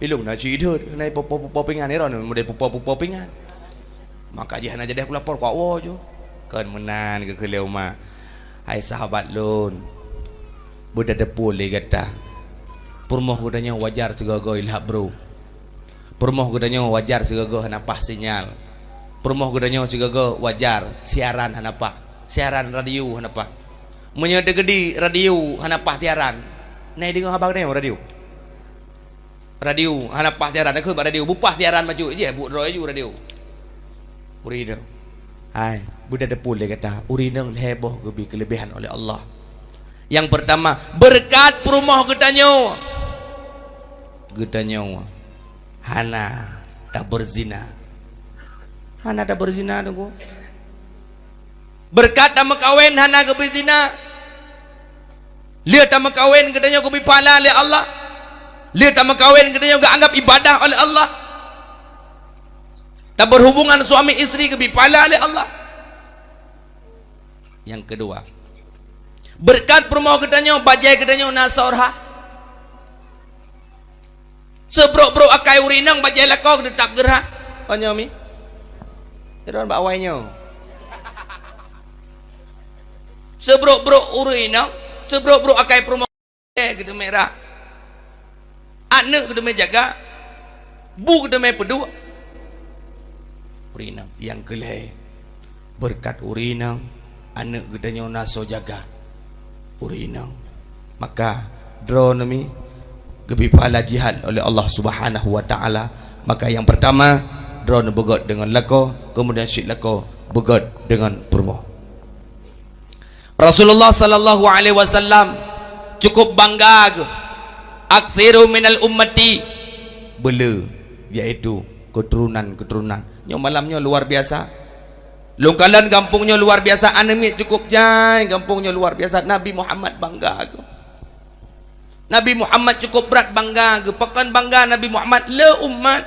Ilôn na cit ideuet, hana ipo-po pingan, iron model pupo-pupo pingan. Maka jih hana jadeh kulapor, kuwoe ju." Kon meunan geukheun lé Umar, "Hai sahabat lôn, beutateupeue lé gata. Peurumoh geutanyoe wajar sigoe-goe ilhab bro." Peurumoh geutanyoe wajar sigoe-goe hana paih sinyal. Peurumoh geutanyoe sigoe-goe wajar siaran hana paih. Siaran radio hana paih. Meunyoe teukeudi radio hana paih siaran, na ideungoe haba geutanyoe radio? Radio hana paih siaran, na kheueh bak radio, beupaih siaran bacut, jih buet droe ju radio. Ureueng inong, hai, beutateupeue lé gata, ureueng inong lhèe boh geubri keuleubehan oleh Allah. Nyang peurtama, beureukat peurumoh geutanyoe. Geutanyoe hana tabeuzina. Hana tabeuzina, Teungku. Beureukat tameukawen hana geubri zina. Lheueh tameukawen geutanyoe geubri pahala lé Allah. Lheueh tameukawen geutanyoe geuanggab ibadah oleh Allah. Dan berhubungan suami istri geubri pahala lé Allah. Nyang keudua, beureukat peurumoh geutanyoe, bajée geutanyoe na soe rhah. Seubrok-brok akai ureueng inong bajée lakoe geuteutap geurhah. Oh nyoe mi. Sidroe bak awai nyoe. Seubrok-brok ureueng inong, seubrok-brok akai peurumoh geuteumé rhah. Aneuk geuteumé jaga, bu geuteumé peuduek. Ureueng inong nyang keu lhée, beureukat ureueng inong, aneuk geutanyoe na soe jaga ureueng inong. Maka droeneuh mi geubri pahala jihad oleh Allah Subhanahu wa Taala. Maka nyang peurtama, droeneuh beugét deungon lakoe, keumudian cit lakoe beugét deungon peurumoh. Rasulullah sallallahu alaihi wasallam cukup bangga geuh, "Aktsiru minal ummati," beule, yaitu keuturonan-keuturonan. Nyoe malam nyoe luar biasa. Lôn kalon gampông nyoe luar biasa, aneuk miet cukup jai, gampông nyoe luar biasa. Nabi Muhammad bangga geuh. Nabi Muhammad cukup brat bangga geuh. Pakon bangga Nabi Muhammad? Le umat.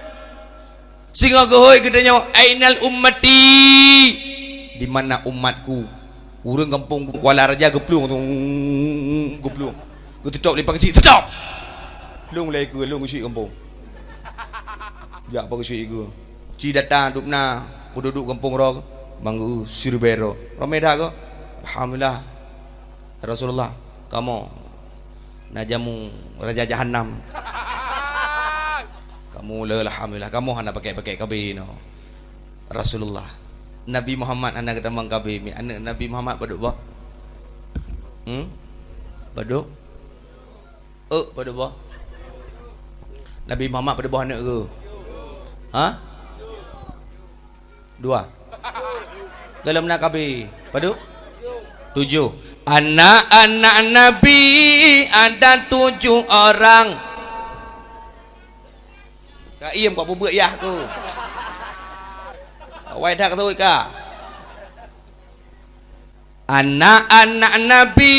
Singoh geuhôi geutanyoe, "Ainal ummati?" Di mana umatku? Ureueng gampông Kuala Raja geuplueng, geuplueng. Geuteutop lé pageue, "Teutop!" Lôn lé keue, lôn geusyik gampông. Jak pageue syik keue. Ci datang dubna, peududuek gampông roe, manggeu siribée roe. Ramé that keuh. Alhamdulillah. Rasulullah, kamoe na jamu raja jahanam. Kamoe le, alhamdulillah, kamoe hana pakai-pakai KB no. Rasulullah, Nabi Muhammad hana geutamong KB, mi aneuk Nabi Muhammad padub boh? Hmm? Padub? Eh, padub boh? Nabi Muhammad padub boh aneuk ke? Ha? Dua. Dalam na KB. Padub? Tujoh. Anak-anak Nabi ada tujuh orang. Ka iem kok peubuet yah tu. Wai that kata ka. Anak-anak Nabi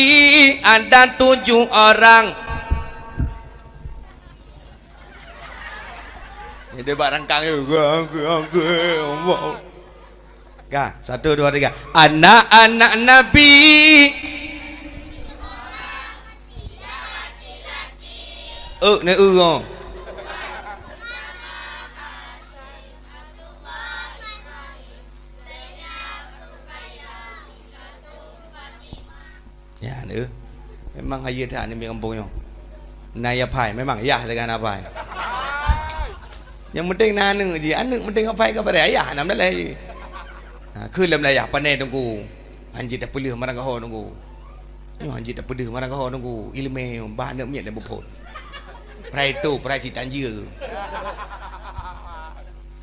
ada tujuh orang. Dia bak rangkang tu. Ka, satu, dua, tiga. Anak-anak Nabi. Eh, ni eh, oh. Nyan, eh. Memang hayeu that aneuk miet gampông nyoe. Na yah phai, memang yah sagai na phai. Nyang penting na aneuk jih, aneuk penting phai keu padé ayah, na meudalai jih. Ha, keu lam layah pané teungku. Han jeuet tapeuleueh marang gaho teungku. Nyoe han jeuet tapeuleueh marang gaho teungku. Ileumé bah aneuk miet lé beuphon. Prai tu, prai cit tanjeu.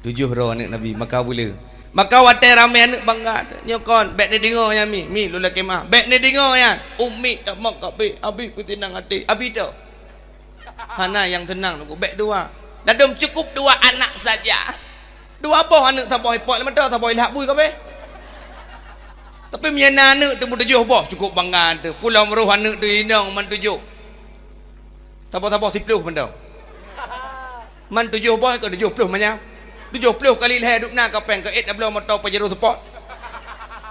Tujoh droe aneuk Nabi, maka bule. Maka watée ramé aneuk bangga, nyoe kon, bék neudeungoe nyan mi, mi lôn lakée meu'ah. Bék neudeungoe nyan, ummi tamong kabeh, abi peuteunang até, abi tho. Hana nyang teunang teungku, bék dua. Ladôm cukup dua anak saja. Dua boh aneuk saboh ipot lam mata, saboh ilhak bui kabeh. Tapi meunyo na aneuk teumeutujoh boh, cukup bangga teuh. Pulang meurôh aneuk teuh inong man tujoh. Saboh-saboh siplôh mantong. Man tujoh boh keu tujoh plôh manyang. Tujoh plôh kali lhée dubna ka péng keu ék tabloe moto Pajero Sport.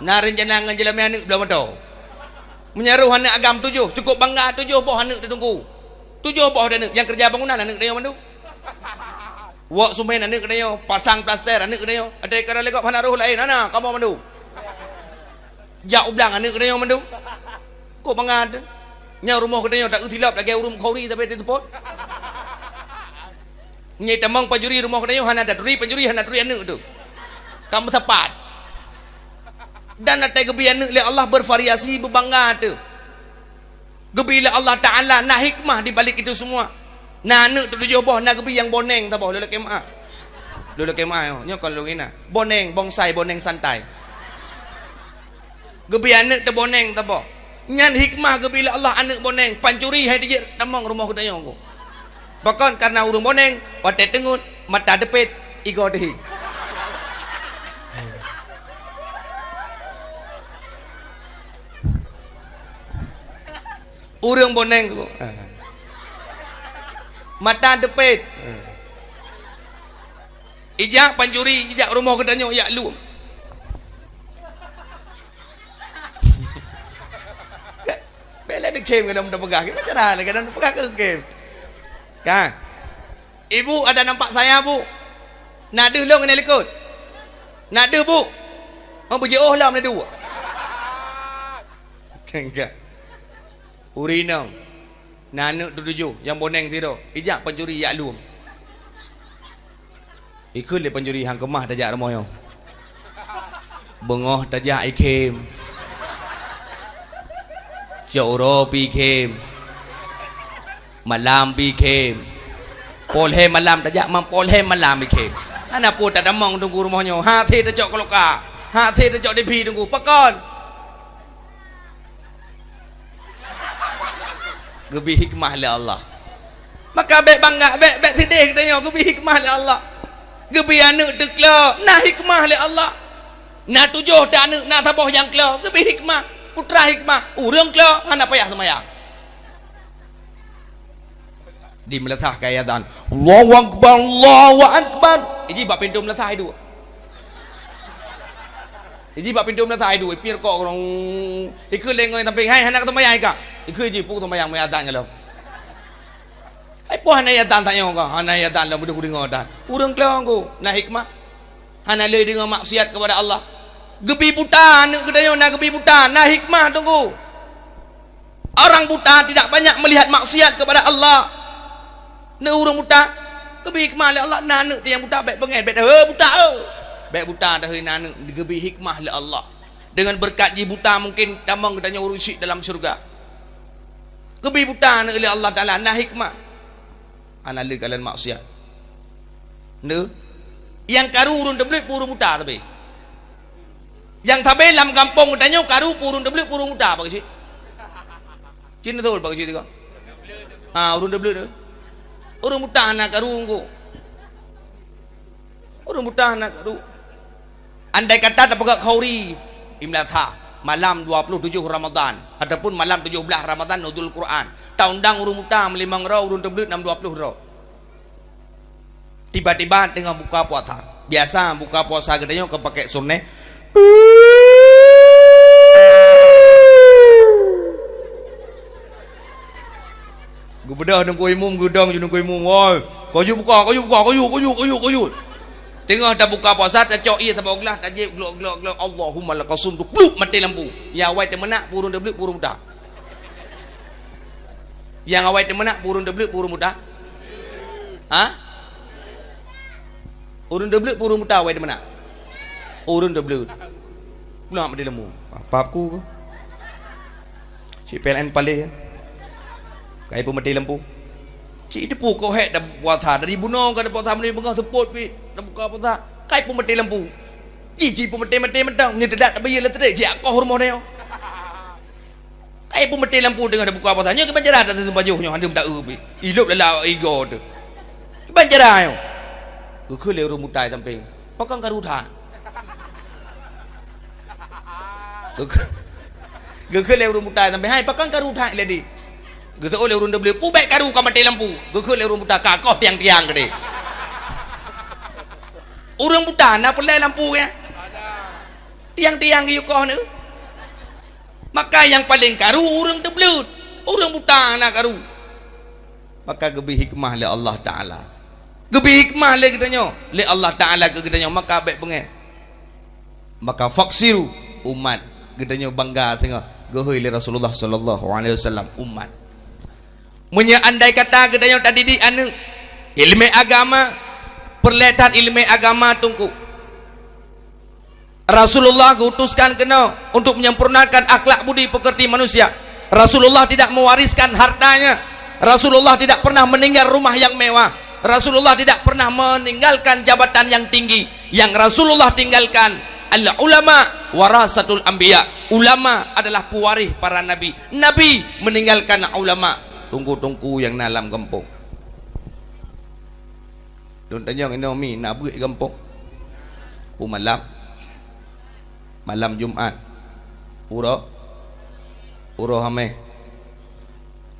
Na reuncana ngon jeulamé aneuk bloe moto. Meunyo roh aneuk agam tujoh, cukup bangga tujoh boh aneuk teuh teungku. Tujoh boh aneuk nyang keureuja bangunan aneuk tanyoe mandum. Wok sumén aneuk tanyoe, pasang plaster aneuk tanyoe. Até kara lé gob hana roh laén, hana, kamoe mandum. Jak u blang aneuk geutanyoe mandum. Kok mangat? Nyang rumoh geutanyoe taeu silop lagée ureuëng Bukhari tapi teuseupôt. Nyang tamong pancuri rumoh geutanyoe hana taturi pancuri, hana turi aneuk tu. Ka meusapat. Dan até geubi aneuk lé Allah bervariasi beubangga tu. Geubi lé Allah Taala na hikmah di balik itu semua. Na aneuk teutujoh boh, na geubi nyang boneng saboh, lôn lakée meu'ah. Lôn lakée meu'ah, nyoe kon lôn hina. Boneng, bonsai, boneng santai. Geubi aneuk teuh boneng saboh. Nyan hikmah geubi lé Allah aneuk boneng, pancuri hai dijek tamong rumoh geutanyoe. Pakon? Karena ureuëng boneng, watée teungeut, mata deupet, igoe teuhi. Ureuëng boneng tu. Mata deupet. Ijak pancuri, ijak rumoh geutanyoe, ijak lom. Bèk lé dikhém kadang tapeugah, gimana cara lé kadang tapeugah keu khém. Kan? Ibu, ada nampak saya, Bu? Na deuh lôn ngon likot? Na deuh, Bu? Oh, beujiôh lom na deuh. Kan, kan. Ureueng inong, na aneuk teutujoh nyang boneng sidroe, ijak pancuri ijak lom. Ikheun lé pancuri, "Han keumah tajak rumoh nyoe. Beungoh tajak ikhém. Cok uroe pih ikhém. Malam pih ikhém. Poh lhèe malam tajak, mam poh lhèe malam ikhém. Hana peue tatamong Teungku rumoh nyoe. Hase tacok keuloka. Hase tacok dipi Teungku. Pakon?" Geubri hikmah lé Allah. Maka bèk bangga, bèk, bèk sidéh geutanyoe, geubri hikmah lé Allah. Geubri aneuk teuh klo, na hikmah lé Allah. Na tujoh teuh aneuk, na saboh nyang klo, geubri hikmah. Putra hikmah, ureueng klo hana payah seumayang. Di meulasah keu azan, "Allahu Akbar, Allahu Akbar." Iji bak pintoe meulasah iduek. Iji bak pintoe meulasah iduek, ipiep rukok, ikheun lé ngon sampéng, "Hai, hana ka seumayang ikah?" Ikheun iji, "Peue seumayang, meu azan ka lom." Hai, peue hana azan tanyoe kah? Hana azan lom, beudôh kudeungoe azan. Ureueng klo Teungku, na hikmah. Hana lé deungoe maksiat keupada Allah. Geubri buta aneuk geutanyoe, na geubri buta, na hikmah Teungku. Orang buta tidak banyak melihat maksiat kepada Allah. Neu ureueng buta, geubri hikmah lé Allah, na aneuk teuh nyang buta, bèk beungèh, bèk deuh buta, eh. Bèk buta deuh na aneuk, geubri hikmah lé Allah. Dengan berkat jih buta mungkin tamong geutanyoe ureueng syik dalam syeuruga. Geubri buta aneuk lé Allah Taala, na hikmah. Hana lé kalon maksiat. Neu? Nyang karu ureueng teubleuet peue ureueng buta sabe. Nyang sabe lam gampông geutanyoe karu peue ureueng teubleuet peue ureueng buta bak cit. Cit neutôi bak cit tiga. Ha, ureueng teubleuet tu. Ureueng buta hana karu engko. Ureueng buta hana karu. Andai kata tapeugah khauri, imlatha, malam dua puluh tujoh Ramadan, ataupun malam tujoh blaih Ramadan Nuzul Quran, taundang ureueng buta meulimong droe, ureueng teubleuet nam dua puluh droe. Tiba-tiba teungoh buka puasa. Biasa buka puasa geutanyoe ka pakèk surnèh. Geubeudôh Teungku Imum, geudong ju Teungku Imum, "Woi, kujeuet buka, kujeuet buka, kujeuet, kujeuet, kujeuet, kujeuet." Teungoh tabuka puasa, tacok ié saboh glah, tajieb glok, glok, glok, "Allahumma lakasumtu," plup, maté lampu. Nyang awai teumeunak, peue ureueng teubleuet, peue ureueng buta. Nyang awai teumeunak, peue ureueng teubleuet, peue ureueng buta. Ha? Ureueng teubleuet peue ureueng buta awai teumeunak? Ureueng teubleuet. Pula maté lampu. Apa aku ke? Cik P L N paléh, ya. Kai peumaté lampu. Cik teupeu kok hék dah puasa. Dari bunoe ka dah puasa, meunyoe beungoh seupôt pih dah buka puasa. Kai peumaté lampu. Ji, ji peumaté-maté mantong. Nyoe teudak tabayeue listrik. Ji akoh rumoh nyoe. Kai peumaté lampu teungoh tabuka puasa. Nyoe kiban cara that seumbajoh nyoe, hana meuta-eu pih. Ilop lala igo teuh. Kiban cara nyoe. Geukheun lé ureueng buta sampéng, "Pakon karu that?" Geukheun, geukheun lé ureueng buta sampéng, "Hai, pakon karu that lé di?" Geuseuôt lé ureueng teubleuet, "Peue bèk karu ka maté lampu?" Geukheun lé ureueng buta, "Ka koh tiang-tiang keudéh." Ureueng buta na peureulèe lampu, ya? Tiang-tiang geuyue koh neu. Maka nyang paleng karu ureueng teubleuet, ureueng buta hana karu. Maka geubri hikmah lé Allah Taala. Geubri hikmah lé geutanyoe, lé Allah Taala keu geutanyoe, maka bèk beungèh. Maka faksiru umat, geutanyoe bangga teungoh geuhôi lé Rasulullah sallallahu alaihi wasallam umat. Meunyoe andai kata geutanyoe tadidik aneuk ileumèe agama, peureulèe that ileumèe agama Teungku. Rasulullah geuutuskan keunoe untuk menyempurnakan akhlak budi pekerti manusia. Rasulullah tidak mewariskan hartanya. Rasulullah tidak pernah meninggal rumah yang mewah. Rasulullah tidak pernah meninggalkan jabatan yang tinggi. Yang Rasulullah tinggalkan adalah ulama warasatul anbiya. Ulama adalah pewaris para nabi. Nabi meninggalkan ulama, teungku-teungku nyang na lam gampông. Lôn tanyong inoe mi na beuet gampông. Peue malam? Malam Jumat. Uroe? Uroe Hamèh.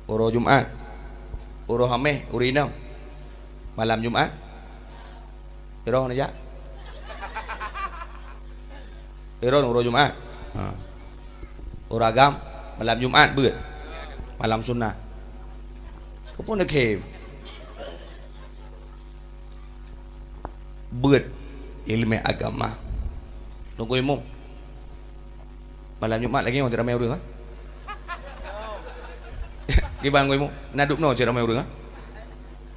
Uroe Jumat. Uroe Hamèh, ureueng inong. Malam Jumat. Sidroe neujak? Sidroe uroe Jumat. Ha. Uroe agam, malam Jumat beuet. Malam sunat. Keupeue neukhém? Beuet ileumèe agama. Teungku Imum. Malam Jumat lagèe nyoe ramè ureueng, ha? Kiban Teungku Imum, na dub noe cit ramè ureueng, ha?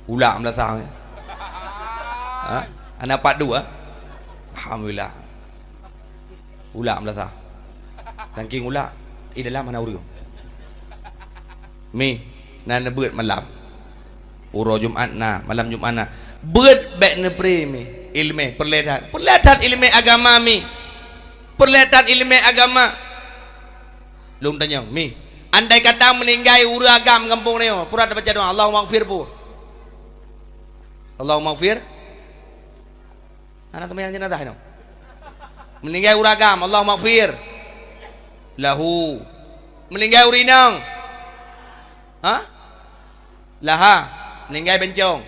Ulak meulasah. Ha? Hana pat dua. Alhamdulillah. Ulak meulasah. Saking ulak, di dalam hana ureueng. Mi, na neubeuet malam. Uroe Jumat na, malam Jumat na. Beuet bèk neupré mi. Ileumèe, peureulèe that. Peureulèe that ileumèe agama mi. Peureulèe that ileumèe agama. Lôn tanyong, mi. Andai kata meuninggai ureueng agam gampông nyoe, peue tabaca doa, Allahummaghfir peue? Allahummaghfir. Hana seumayang jenazah nyoe. Meuninggai ureueng agam, Allahummaghfir lahu. Meuninggai ureueng inong. Ha? Laha. Meuninggai bencong.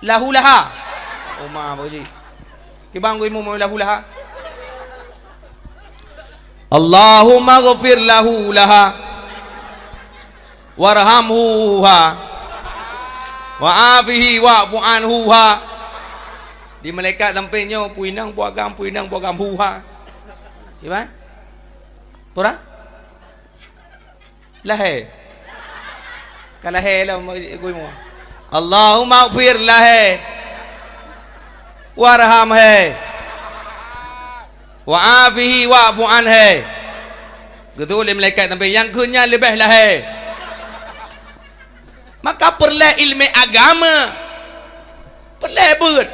Lahu laha. Oma beuji. Kiban Teungku Imum lahu laha. Allahummaghfir lahu laha. Warhamhu ha. Wa afihi wa'fu anhu ha. Di malaikat sampéng nyoe, peue inong, peue agam, peue inong, peue agam, hu ha. Kiban? Peue? Lahé. Ka lahé lom, Teungku Imum. Allahummaghfir lahé. Warhamhu. Wa afihi wa'fu anhu. Geutôh lé malaikat sampéng, nyang keu nyan leubeh lahé. Maka peureulèe ileumèe agama. Peureulèe beuet.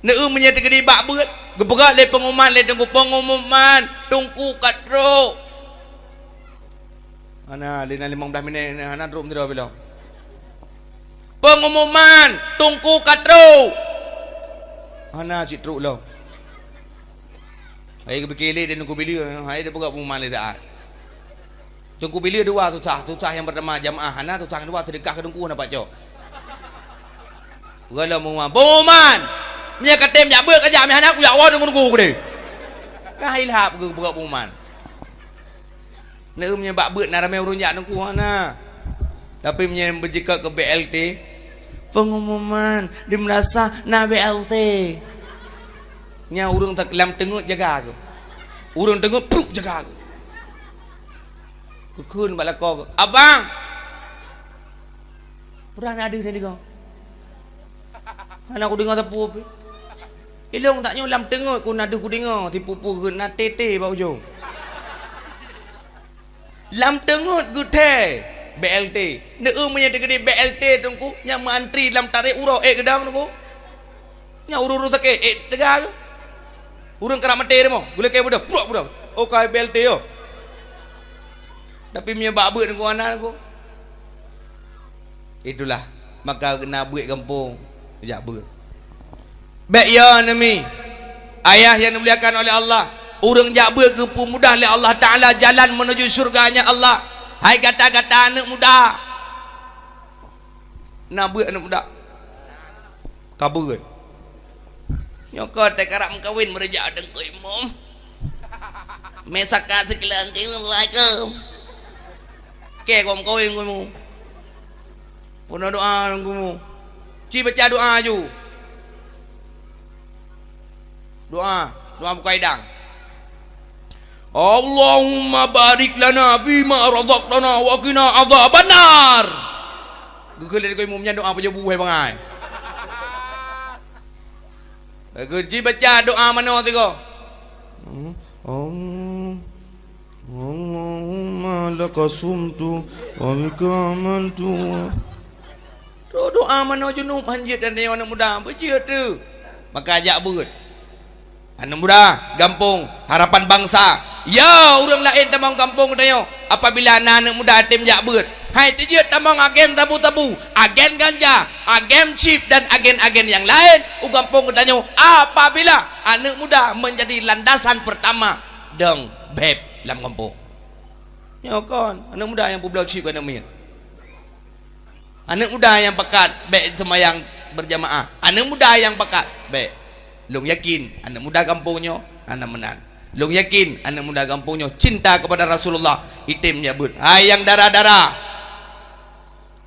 Neu meunyoe teukeudi bak beuet, geupeugah lé pengumuman lé teungku, pengumuman, teungku ka trok. Hana, lé na limong blaih minèt, hana trok sidroe bak lôn. Pengumuman, teungku ka trok. Hana cit trok lom. Hai geupike lé di Teungku Bileu, hai dipeugah pengumuman lé saat. Teungku Bileu dua susah, susah nyang pertama jamaah hana, susah nyang dua seudeukah keu teungku hana pat cok. Peugah lom pengumuman, pengumuman! Meunyoe ka tem jak beuet ka jak, meunyoe hana kujak woe teungku-teungku keudeh. Ka hai lhap geupeugah pengumuman. Neu meunyoe bak beuet na ramé ureueng jak teungku hana. Tapi meunyoe beujikot keu B L T, pengumuman di meunasah na B L T. Nyan ureueng lam teungeut jaga keuh. Ureueng teungeut pruek jaga keuh. Geukheun bak lakoe keuh, "Abang! Peue na deuh nyan digoe?" Hana kudeungoe sapeue pih. Ilong tanyoe lam teungeut keuh na deuh kudeungoe, sipu-pu geukheun na T T bak ujong. Lam teungeut geuthèe B L T. Neu meunyoe teukeudi B L T teungku, nyang meuantri lam tarek uroe ék geudong teungku. Nyan ureueng-ureueng sakét ék teuga keuh. Ureueng karap maté teumo, geulakèe beudôh, pruek beudôh. Oh, ka B L T yo. Tapi meunyoe bak beuet teungku hana teungku. Itulah, maka na beuet gampông, jak beuet. Bèk yo neumi, ayah yang dimuliakan oleh Allah, ureueng jak beuet geupeumudah lé Allah Taala jalan menuju syurga-Nya Allah. Hai gata-gata aneuk muda, na beuet aneuk muda? Ka beuet. Nyoe ka teukarap meukawen meureuja Teungku Imum. Mé saka sikeuleung keu Assalamualaikum. Kèe gom kawén geumu. Peunoh doa geumu. Ci baca doa ju. Doa, doa buka idang. Allahumma barik lana fima razaqtana wa qina adzabannar. Geukheun lé Teungku Imum nyan doa pajoh buhai bangai. Geuji baca doa manoe sigoe. Hmm. Allah. Allahumma laka sumtu wa bika amantu. Tu doa manoe junub hanjeuet dan nyoe aneuk muda, beujeuet tu. Maka jak beuet. Aneuk muda gampông, harapan bangsa. Ya, ureueng laén tamong gampông geutanyoe. Apabila na aneuk muda tem jak beuet, hai teujeuet tamong agen sabu-sabu, agen ganja, agen chip dan agen-agen nyang laén u gampông geutanyoe. Apabila aneuk muda menjadi landasan pertama dong beb lam gampông. Nyoe kon, aneuk muda nyang peubloe chip keu aneuk miet. Aneuk muda nyang pakat bèk seumayang berjamaah. Aneuk muda nyang pakat, bèk. Lôn yakin, aneuk muda gampông nyoe hana meunan. Lôn yakin, aneuk muda gampông nyoe cinta kepada Rasulullah, item jak beuet. Hai nyang dara-dara,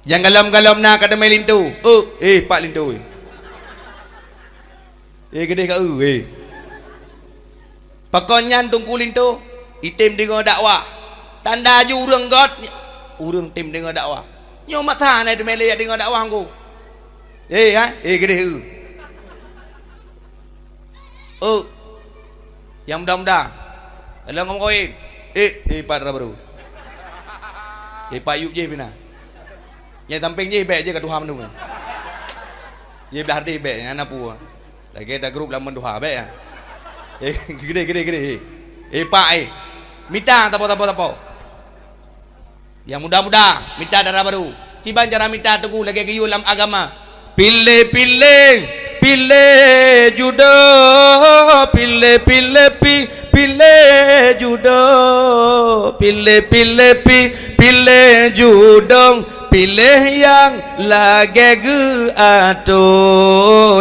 nyang galom-galom na ka teumé linto. Oh, eh, pat linto, eh. Eh, keudeh ka eu, eh. Pakon nyan Teungku linto, item deungoe dakwah. Tanda aju ureueng göt, ureueng tem deungoe dakwah. Nyoe mata na teumé lé deungoe dakwah Teungku. Eh, ha? Eh, keudeh eu. Oh. Nyang muda-muda. Lôn ngomong koin. Eh, eh, pat dara barô. Eh, pat yub jih pih na. Nyang sampéng jih bèk jih ka tuha mandum. Jih blah deh bèk, nyang na peue. Lagèe da grup lam meutuha bèk, ya. Eh, keudeh, keudeh, keudeh. Eh, pak, eh. Mita, sapo, sapo, sapo. Nyang muda-muda, mita dara barô. Kiban cara mita Teungku lagèe geuyue lam agama. Piléh-piléh, piléh judoe, piléh-piléh pi-, piléh judoe, piléh-piléh pi-, piléh judoe, piléh nyang lagèe geuatoe.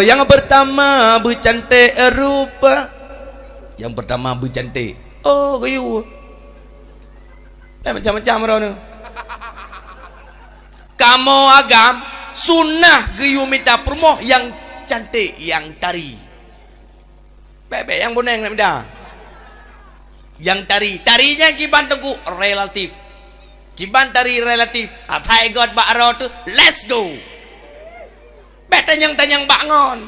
Nyang peurtama beucanték rupa. Nyang peurtama beucanték. Oh, geuyue. Eh, macam-macam droeneuh. Kamoe agam sunnah geuyue mita peurumoh nyang canték, nyang tari. Bèk-bèk nyang buneng nak mita. Nyang tari. Tari nyan kiban Teungku relatif. Kiban tari relatif. Asai göt bak droe teuh, let's go. Bèk tanyong-tanyong bak ngon.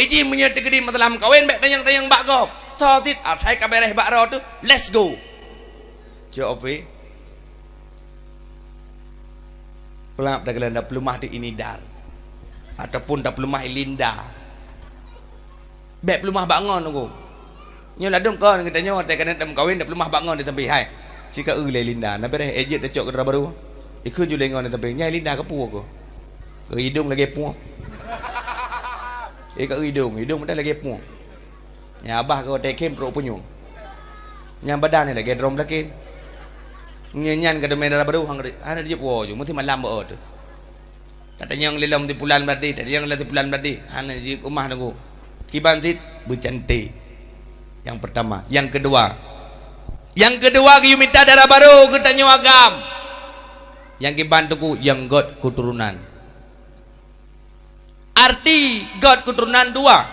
Iji meunyoe teukeudi masalah meukawen, bèk tanyong-tanyong bak gob. Tho cit asai ka bèrèh bak droe teuh, let's go. Cok pi. Peulap takalon tapeuleumah di ini dar. Ataupun tapeuleumah i Linda. Bèk peuleumah bak ngon Teungku. Nyoe ladôm kon geutanyoe watèe keuneuk tameukawen tapeuleumah bak ngon di sampéng hai. Cit ka eu lé Linda, na bèrèh eh jeuet tacok keu dara barô. Ikheun ju lé ngon di sampéng, nyan Linda keupeue keuh. Keu idông lagèe pueng. Eh ka eu idông, idông mantong lagèe pueng. Nyan abah keu watèe khem trok punyueng. Nyan badan nyan lagèe drom lakén. Nyan nyan ka teumé dara barô hana jeuet woe ju, meusti malam bak teuh. Tatanyong lé lom di pulan badi, tatanyong lé di pulan badi, hana jeuet keumah Teungku. Kiban cit beucanték. Nyang peurtama, nyang keudua. Nyang keudua geuyue mita dara barô geutanyoe agam. Nyang kiban Teungku, nyang göt keuturonan. Arti göt keuturonan dua.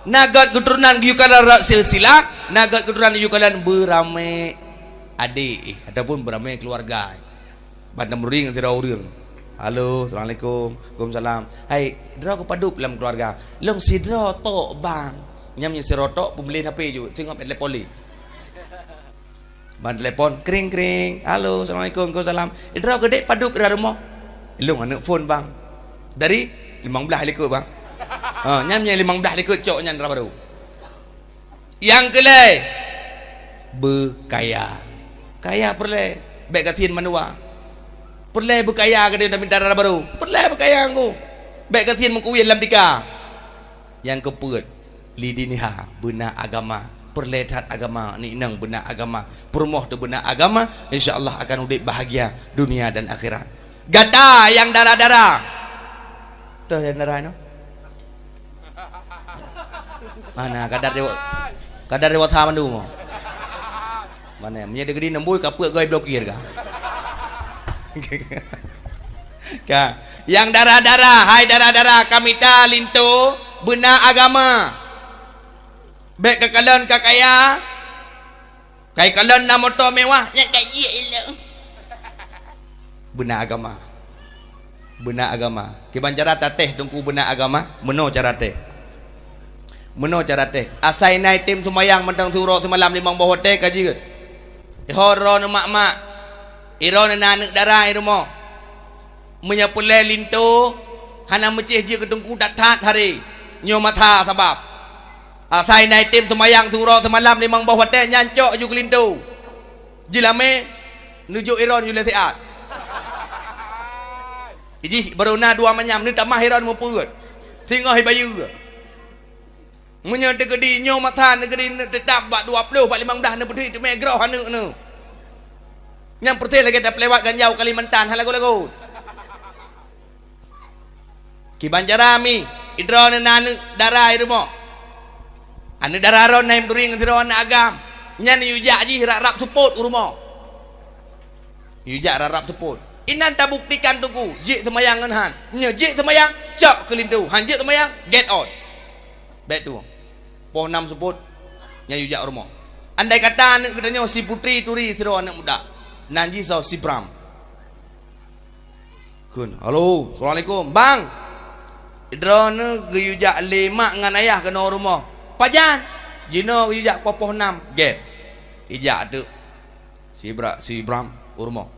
Na göt keuturonan geuyue kalon rot silsilah, na göt keuturonan geuyue kalon beuramé adék, eh, ataupun beuramé keuluwarga. Ban tameururing sidroe ureueng. "Halo, assalamualaikum." "Waalaikumsalam." "Hai, droe keupadub lam keuluwarga?" "Lôn sidroe tok, Bang." Nyan meunyoe sidroe tok, peubeulen H P ju, singoh telepon lé. Ban telepon, kring, kring. "Halo, assalamualaikum." "Waalaikumsalam." "Eh, droe keudéh padub di rumoh?" "Lôn aneuk phôn, Bang." "Dari?" "Limong blaih likôt, Bang." Ha, nyan meunyoe limong blaih likôt cok nyan dara barô. Nyang keulhèe, beukaya. Kaya peureulèe, bèk gasien mandua. Peureulèe beukaya keudéh tamita dara barô. Peureulèe beukaya Teungku. Bèk gasien meukuwien lam tika. Nyang keupeuet, lidiniha, beuna agama. Peureulèe that agama, aneuk inong beuna agama. Peurumoh teuh beuna agama, insya Allah akan udép bahagia dunia dan akhirat. Gata nyang dara-dara. Toh nyang dara nyoe? Mana kadar dewa, kadar dewa sa mandum? Mana? Meunyo deugedi nembui ka peuet goe blokir ka. Ka. Nyang dara-dara, hai dara-dara, ka mita linto beuna agama. Bèk ka kalon ka kaya. Kai kalon na moto mewah, nyan ka jeuet ilong. Beuna agama. Beuna agama. Kiban cara tatéh Teungku beuna agama, meunoe cara téh. Meunoe cara téh. Asai na item seumayang mantong siuroe simalam limong boh watèe ka jeuet. Iho droeneuh mak-mak. Droeneuh na aneuk dara i rumoh. Meunyoe peureulèe linto, hana meucéh jeuet keu Teungku that-that haré. Nyoe masa sabab. Asai na item seumayang siuroe simalam limong boh watèe nyan cok ju keu linto. Jilamé neujok iron ju lé siat. Jih barô na dua manyam neutamah iron meupeuet. Singoh ibayeue. Meunyoe teukeudi nyoe masa neugeri teutap bak dua ploh, bak limong blaih neubeudôh teumé groh aneuk neuh. Nyang peureuteh lagèe tapeuliwat ganjau Kalimantan hana lagot-lagot. Kiban cara mi, idroeneuh na aneuk dara i rumoh. Aneuk dara droeneuh na imduri ngon sidroe aneuk agam. Nyan yue jak jih rab-rab seupôt u rumoh. Yue jak rab-rab seupôt. Inan tabuktikan Teungku, jeuet seumayang ngon han. Nyoe jeuet seumayang, cok keu linto. Han jeuet seumayang, get out. Bèk tueng. Poh nam seupôt, nyan yue jak u rumoh. Andai kata aneuk geutanyoe si Putri Turi sidroe aneuk muda, nan jih soe, si Bram. Kheun, "Halo, assalamualaikum, Bang." Droeneuh geuyue jak lé mak ngon ayah keunoe u rumoh. Pajan? Jinoe geuyue jak poh-poh nam, gét. Ijak teuk si Bra-, si Bram u rumoh.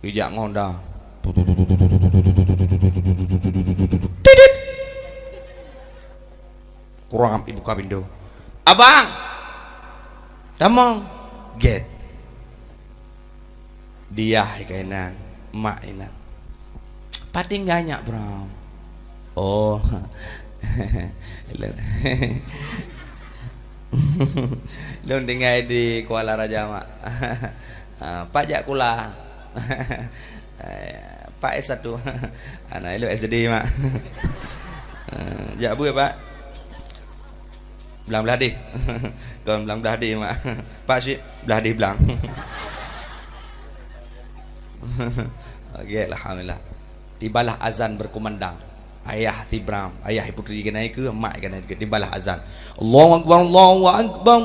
Geuyue jak ngon Honda. Titit. Kurang ibuka pintoe. "Abang! Tamong!" Gét. Di ayah keunan, mak inan. "Pat tinggai nyak Bram?" "Oh. Lôn tinggai di Kuala Raja, Mak." "Ah, pat jak kula?" "Pat S satu." "Aneuk ilôn S D, Mak." "Ah, jak beuet, Pak?" "Blang blah deh." "Kon blang blah deh, Mak." "Pak syik blah deh blang." Oke, alhamdulillah. Tibalah azan berkumandang. Ayah si Bram, ayah Putri keunan ikeue, mak keunan ikeue. Tibalah azan. Allahu Akbar, Allahu Akbar.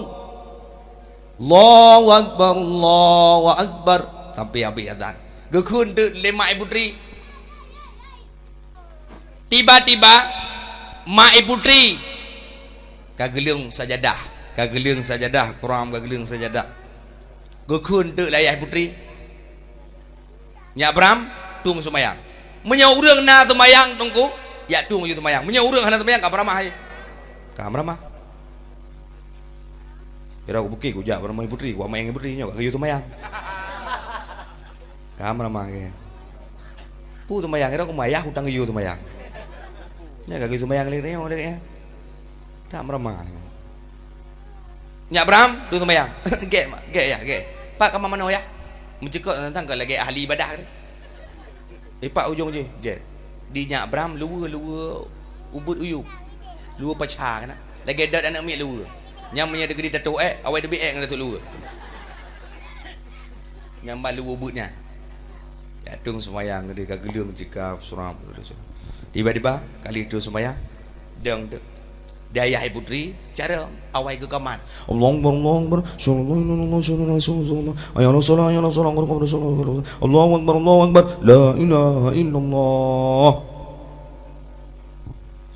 Allahu Akbar, Allahu Akbar. Sampai habis azan. Geukheun teuk lé mak Putri. Tiba-tiba, mak Putri ka geuleueng sajadah. Ka geuleueng sajadah, Quran ka geuleueng sajadah. Geukheun teuk lé ayah Putri. "Nyak Bram, tueng seumayang. Meunyoe ureueng na seumayang Teungku, jak tueng yue seumayang. Meunyoe ureueng hana seumayang, ka meuramah." Ka meuramah. Kira ku bukit, kujak bak rumoh Putri, kuwak mayang Putri nyoe, ka geuyue seumayang. Ka meuramah ke. Peue seumayang, kira ku mayah utang geuyue seumayang. Nyoe ka geuyue seumayang lé nyoe, lé nyoe. Ka meuramah. "Nyak Bram, tueng seumayang." "Gét, Mak, gét, Yah, gét." "Pat kama manoe, Yah?" Meucukôp teuntang ka lagèe ahli ibadah tadi. Ipak ujong jih, gét. Di nyak Bram luweue, luweue ubeuet uyueb. Luweue paca keunan. Lagèe dot aneuk miet luweue. Nyang meunyoe teukeudi tatoh èk, awai teubiet èk ngon tatoh luweue. Nyang ban luweue ubeuet nyan. Jak tueng seumayang, di ka geuleueng jika seurang. Tiba-tiba, kali tueng seumayang, dong tu. Di ayah Putri, cara awai geukamat. Allahu Akbar, Allahu Akbar. Asyhadu an la ilaha illallah, asyhadu anna Muhammadar Rasulullah. Hayya 'alas shalah, hayya 'alas shalah, qad qamatus shalah. Allahu Akbar, Allahu Akbar. La ilaha illallah.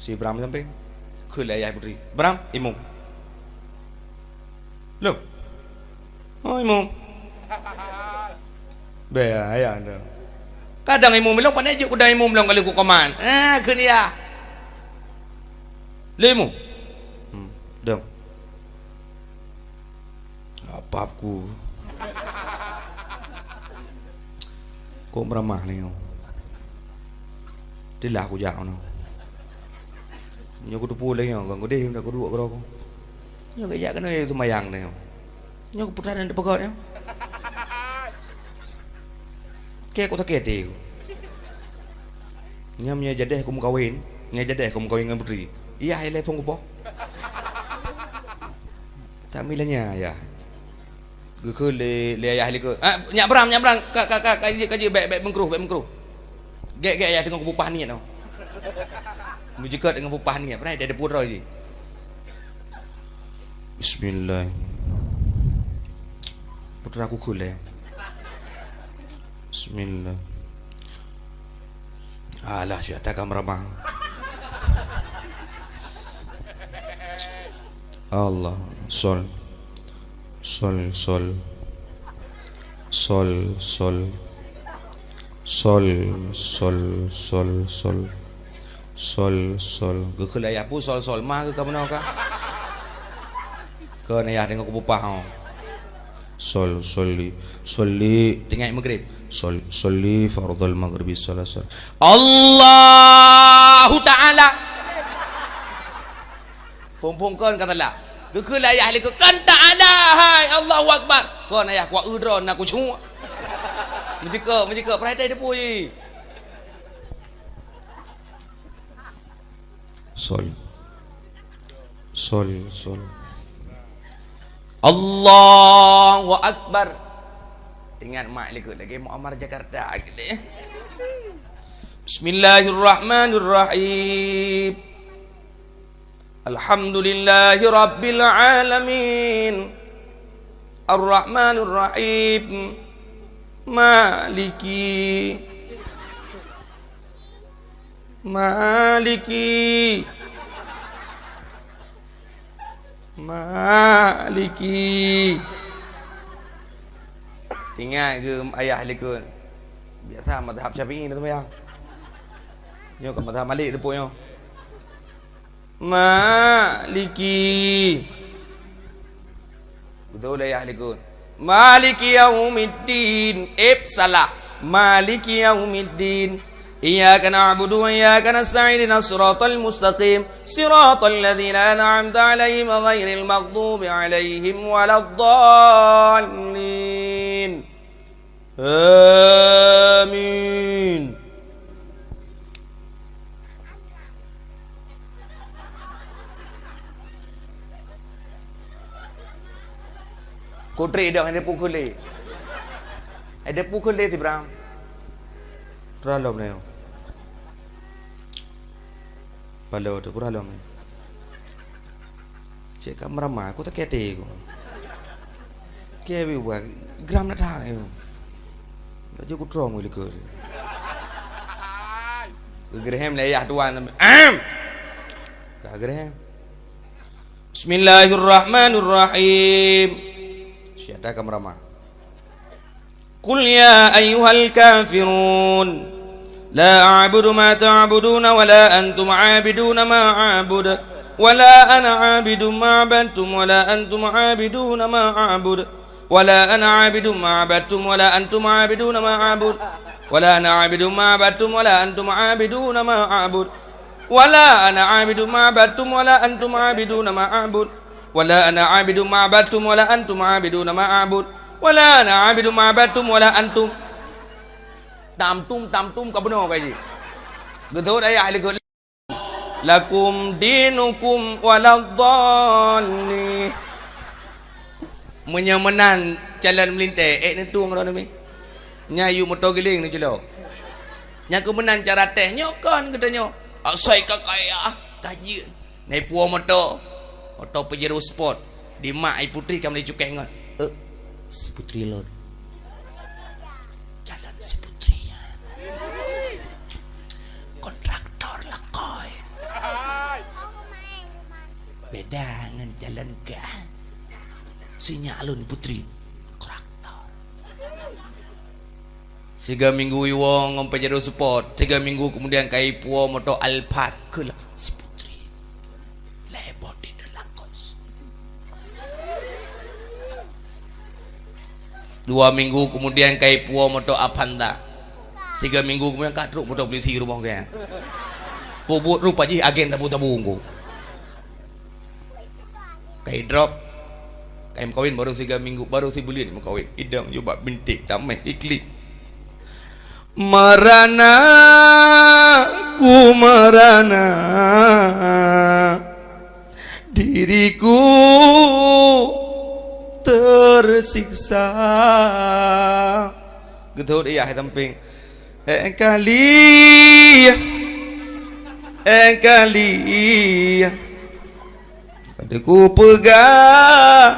Si Bram sampéng. Kheun lé ayah Putri. "Bram, imum." "Loh. Oh, imum." Bèk, ayah anda. Kadang imum lôn, pane jeuet kuda imum lôn kali kukoman. Ah, kheun yah. "Lé imum." Hmm, dong. Apa aku? Kok meuramah lé nyoe? Tilah kujak keunoe. Nyoe kuteupue lé nyoe, gong gudeh, dak kuduek keudroe. Nyoe kujak keunoe, seumayang lé nyoe. Nyoe keuputra dan teupeugöt nyoe. Kèe ku sakét até ku. Nyan meunyoe jadeh ku meukawen, nyan jadeh ku meukawen ngon Putri. Iyah ilèe phôn kupoh. Tak mila nya, yah. Geukheun lé, lé ayah lé keu, "Ah, nyak Bram, nyak Bram, ka, ka, ka, ka jeuet, ka jeuet, bèk, bèk meungkruh, bèk meungkruh." Gèt, gèt, ayah teungoh kupeupah niet nyoe. Meujeuet teungoh peupah niet, peureulèe dada pura jih. Bismillah. Putra ku kheun lé. Bismillah. Alah, siat takam ramah. Allah, sol. Sol, sol. Sol, sol. Sol, sol, sol, sol. Sol, sol. Geukheun lé ayah peue sol, sol. Ma keuh ka meunoe ka. Keu ayah teungoh kupeupah, oh. Sol, soli. Soli. Tinggai maghrib. Sol, soli fardhul maghribi salasal. Allahu Ta'ala. Phôn-phôn kon ka salah. Geukheun lé ayah lé keu, "Kan Ta'ala, hai Allahu Akbar." Kon ayah kuat eu droe na kucue. Meujeuet, meujeuet, peureulèe dada pura jih. Sol. Sol, sol. Allahu Akbar. Ingat mak likot lagi Muammar Jakarta gitu ya. Bismillahirrahmanirrahim. Alhamdulillahi rabbil alamin. Arrahmanirrahim. Maliki. Maliki. Maliki. Ingat ke ayah likot? Biasa mazhab Syafi'i na sembahyang. Nyoe ka mazhab Malik teupeu nyoe. Maliki. Beutôi lah ya likot. Maliki yaumiddin. Ep salah. Maliki yaumiddin. Iyyaka na'budu wa iyyaka nasta'in. Ihdinas siratal mustaqim. Siratal ladzina an'amta 'alaihim ghairil maghdubi 'alaihim waladdallin. Amin. Kutri dong ada pukul le. Ada pukul le ti Bram. Terlalu ni. Pala tu pura lom. Cek ka meurama, aku tak kete aku. Ke bi buat gram na dah aku. Laju aku trong wili ke. Gegerhem le yah tuan sampai. Am! Dah gerhem. Bismillahirrahmanirrahim. Siapa ka meurama? قل يا أيها الكافرون لا أعبد ما تعبدون ولا أنتم عابدون ما أعبد ولا أنا عابد ما عبدتم ولا أنتم عابدون ما أعبد ولا أنا عابد ما عبدتم ولا أنتم عابدون ما أعبد ولا أنا عابد ما عبدتم ولا أنتم عابدون ما أعبد ولا أنا عابد ما عبدتم ولا أنتم عابدون ما أعبد ولا أنا عابد ما عبدتم ولا أنتم عابدون ما أعبد ولا أنا عابد ما عبدتم ولا أنتم. Tam tum, tam tum ka bunoe ka jih. Geudhôt ayah likot. Lakum dinukum waladdallin. Meunyoe meunan calon meulintèe, ék neutueng droeneuh mi. Nyan yue moto giléng neuh culo. Nyan keuh meunan cara teh nyoe kon geutanyoe. Asai ka kaya, ka jeuet. Na ipuwoe moto, moto Pajero Sport. Di mak ai putri ka meulaju cukéh ngon. Eh, si putri lôn. Calon si putri nyan. Kontraktor lakoe. Beda ngon calon kah. Si nyak lôn putri. Kontraktor. Siga minggu iwoe ngon Pajero Sport, siga minggu kemudian ka ipuwoe moto Alphard keulah si putri. Lhèe boh di Lacoste. Dua minggu kemudian ka ipuwoe moto Avanza. Tiga minggu kemudian ka trok moto polisi rumoh geuh. Peubuet rupa jih agen tabu-tabu engko. Ka idrop, ka imeukawen baru siga minggu, baru sibuleuen imeukawen. Idong jubak bintik, tameh iklik. Merana, ku merana, diriku tersiksa. Geutôt iyah hai sampéng. Eh kali, eh kali. Ka teuku peugah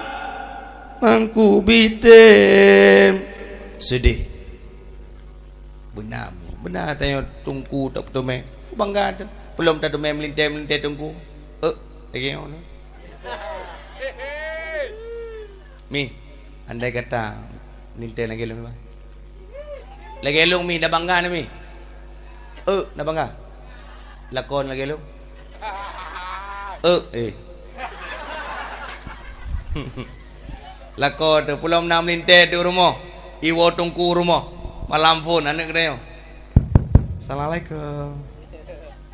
mangku bitem. Seudeh. Beuna, beuna tanyoe teungku tak peuteumé. Bangga teuh. Peulom tateumé meulintèe-meulintèe teungku. Eh, lagèe nyoe. Mi, andai kata meulintèe lagèe lôn, bah. Lagèe lôn mi, na bangga na mi. Eh, na bangga. Lakon lagèe lôn. Eh, eh. Lakon teuh, peulom na meulintèe teuh rumoh. Iwoe teungku rumoh. Malam phon aneuk geutanyoe. Assalamualaikum.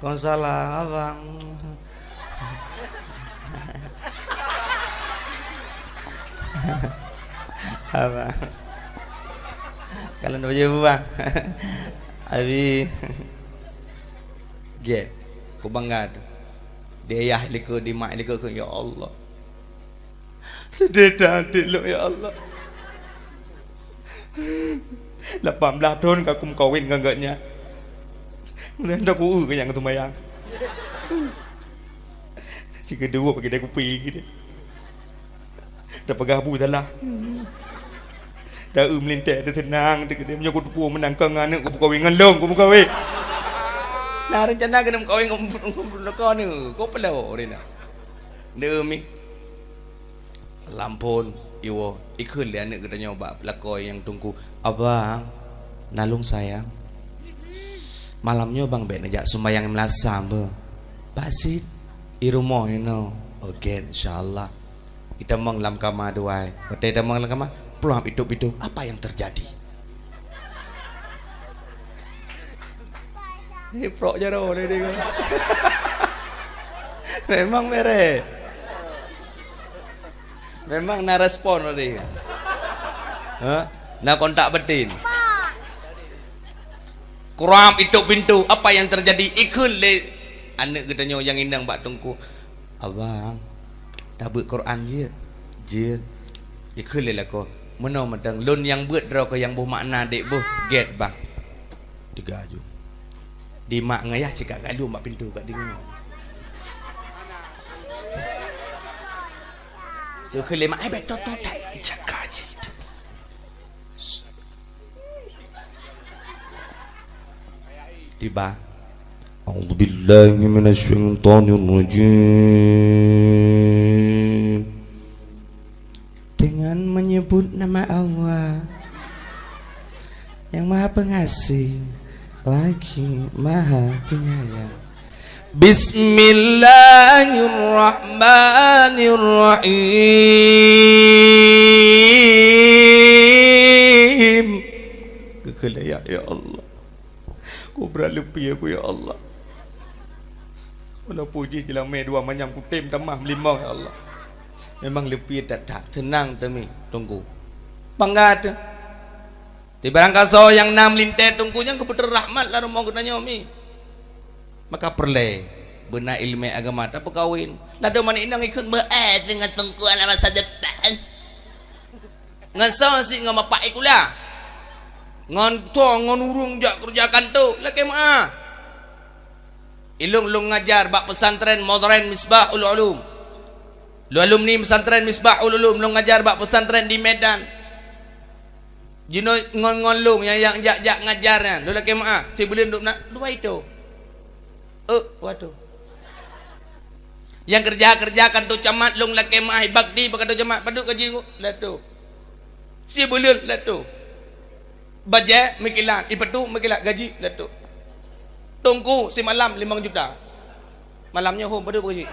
Waalaikumsalam, abang. Abang. Kalau nak baju apa, bang? Abi. Get. Ku bangga teuh. Di ayah likot, di mak likot, ya Allah. Seudeh that até lôn, ya Allah. Lapan blaih thon ka kumeukawen ngon gobnyan. Mudah-mudahan ku eu keu nyang seumayang. Sikeudeuh bagi dia kupi gitu. Tapeugah bu salah. Taeu meulintèe teuseunang teukeudeh, meunyoe kuteupeue meunang keu aneuk kumeukawen ngon lôn kumeukawen. Nah, rencana keuneuk meukawen ngon, ngon, ngon lôn keuneuk, ko peulok rinah. Neueu mi. Lampôn, iwoe, ikheun lé aneuk geutanyoe bak lakoe nyang teungku, "Abang, na lôn sayang. Malam nyoe bang bèk neujak seumayang meulasam beuh. Bak sit, i rumoh inoe." "Oke, insya Allah." Itamong lam kama duai. Watèe itamong lam kama, pluap itôp-itôp. Apa yang terjadi? Eh, prok jaroe lé dia. Memang merek. Memang na respon tadi. Ha? Na kontak batin. Kuram itôp pintoe, apa yang terjadi? Ikheun lé aneuk geutanyoe nyang inong bak teungku, "Abang, tabeuet Quran jeuet?" "Jeuet." Ikheun lé lakoe, "Meunoe mantong, lôn nyang beuet droe keuh nyang boh makna dek boh, gèt bang." Teuga aju. Di mak ngon ayah cit ka galom bak pintoe ka deungoe. Ikheun lé mak, "Ai, beutôi-toi that." Jaga jih. Tiba. A'udzubillahi minasyaitonirrajim. Dengan menyebut nama Allah yang Maha Pengasih lagi Maha Penyayang. Bismillahirrahmanirrahim. Keukeulaya, ya Allah. Kubra leupie ku, ya Allah. Walaupun jih jilamé dua manyam kutem tamah meulimong, ya Allah. Memang leupie that-that, seunang teumi, Teungku. Bangga teuh. Di barangkasoe nyang na meulintèe Teungku nyan geupeutrön rahmat lam rumoh geutanyoe mi. Maka peureulèe beuna ileumèe agama tapeukawen. Ladôm aneuk inong ikheun beu, eh, singoh Teungku hana masa depan. Ngon soe sit ngon bapak i kula. Ngon toh ngon ureueng jak keureuja kantô, lakèe meu'ah. Ilôn lôn ngajar bak pesantren modern Misbahul Ulum. Lôn alumni pesantren Misbahul Ulum, lôn ngajar bak pesantren di Medan. Jinoe ngon, ngon lôn nyang, nyang jak-jak ngajar nyan, lôn lakèe meu'ah, sibuleuen dum na dua itôh. Eh, waduh. Nyang keureuja-keureuja kantô camat lôn lakèe meu'ah, ibakti bak kantô camat, padub gaji, lhèe reutôh. Sibuleuen lhèe reutôh. Bajèe meukilat, ipatu meukilat, gaji lhèe reutôh. Teungku simalam limong juta. Malam nyoe hom padub gaji.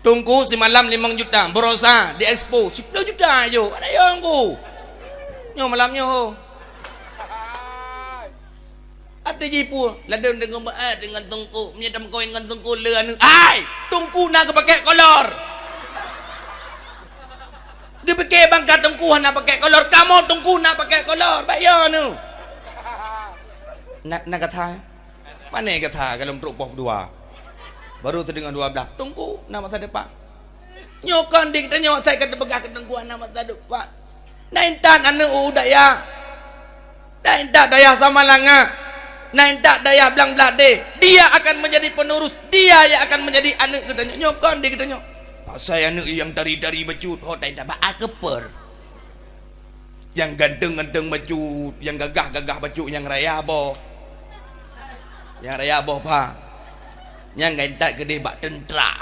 Teungku simalam limong juta, baroesa di Expo siploh juta ajo. Ada yo Teungku. Nyoe malam nyoe hom. Até jih pue, ladôm deungon beuet deungon Teungku, meunyoe tameukawen ngon Teungku le aneuk. Hai, Teungku na geupakèe kolor. Geupike bangka Teungku hana pakèe kolor, kamoe Teungku na pakèe kolor, bèk yo aneuk. Na, na gata? Mané gata ka lom trok poh dua? Baru teudeungoe dua blah. Teungku na masa depan. Nyoe kon di geutanyoe asai ka teupeugah keu Teungku hana masa depan. Na intat aneuk u dayah. Na intat dayah Samalanga. Na intat dayah Blang Blahdeh. Dia akan menjadi penerus. Dia yang akan menjadi aneuk geutanyoe. Nyoe kon di geutanyoe. Asai aneuk nyang tari-tari bacut, ho ta intat bak akeper. Nyang ganteng-ganteng bacut, nyang gagah-gagah bacut, nyang raya boh. Nyang raya boh pha. Nyang ka intat keudeh bak teuntra.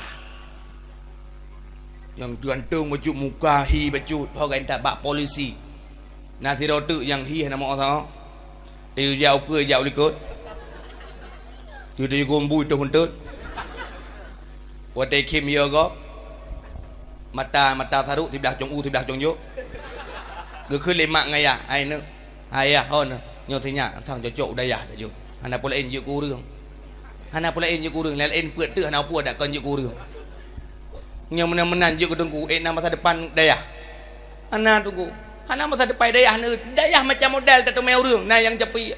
Nyang ganteng bacut, muka hi bacut, ho ka intat bak polisi. Na sidroe teuk nyang hi hana meu'oh sahoe. Teuh jak ukeue jak u likot. Teuh teuh gombu teuh meuteut. Watèe khém yo gob. Mata, mata sarok siblah cong u, siblah cong jok. Geukheun lé mak ngon ayah, "Hai neuk, hai ayah, ho neuk, nyoe sinyak sang cocok u dayah dak jok. Hana peue laén jeuet keu ureueng. Hana peue laén jeuet keu ureueng, laén peuet teuk hana peue dak kon jeuet keu ureueng. Nyoe meunan-meunan jeuet keu Teungku, ék na masa depan dayah." Hana Teungku. Hana masa depan dayah neuk. Dayah macam model tateumé ureueng, na nyang japi.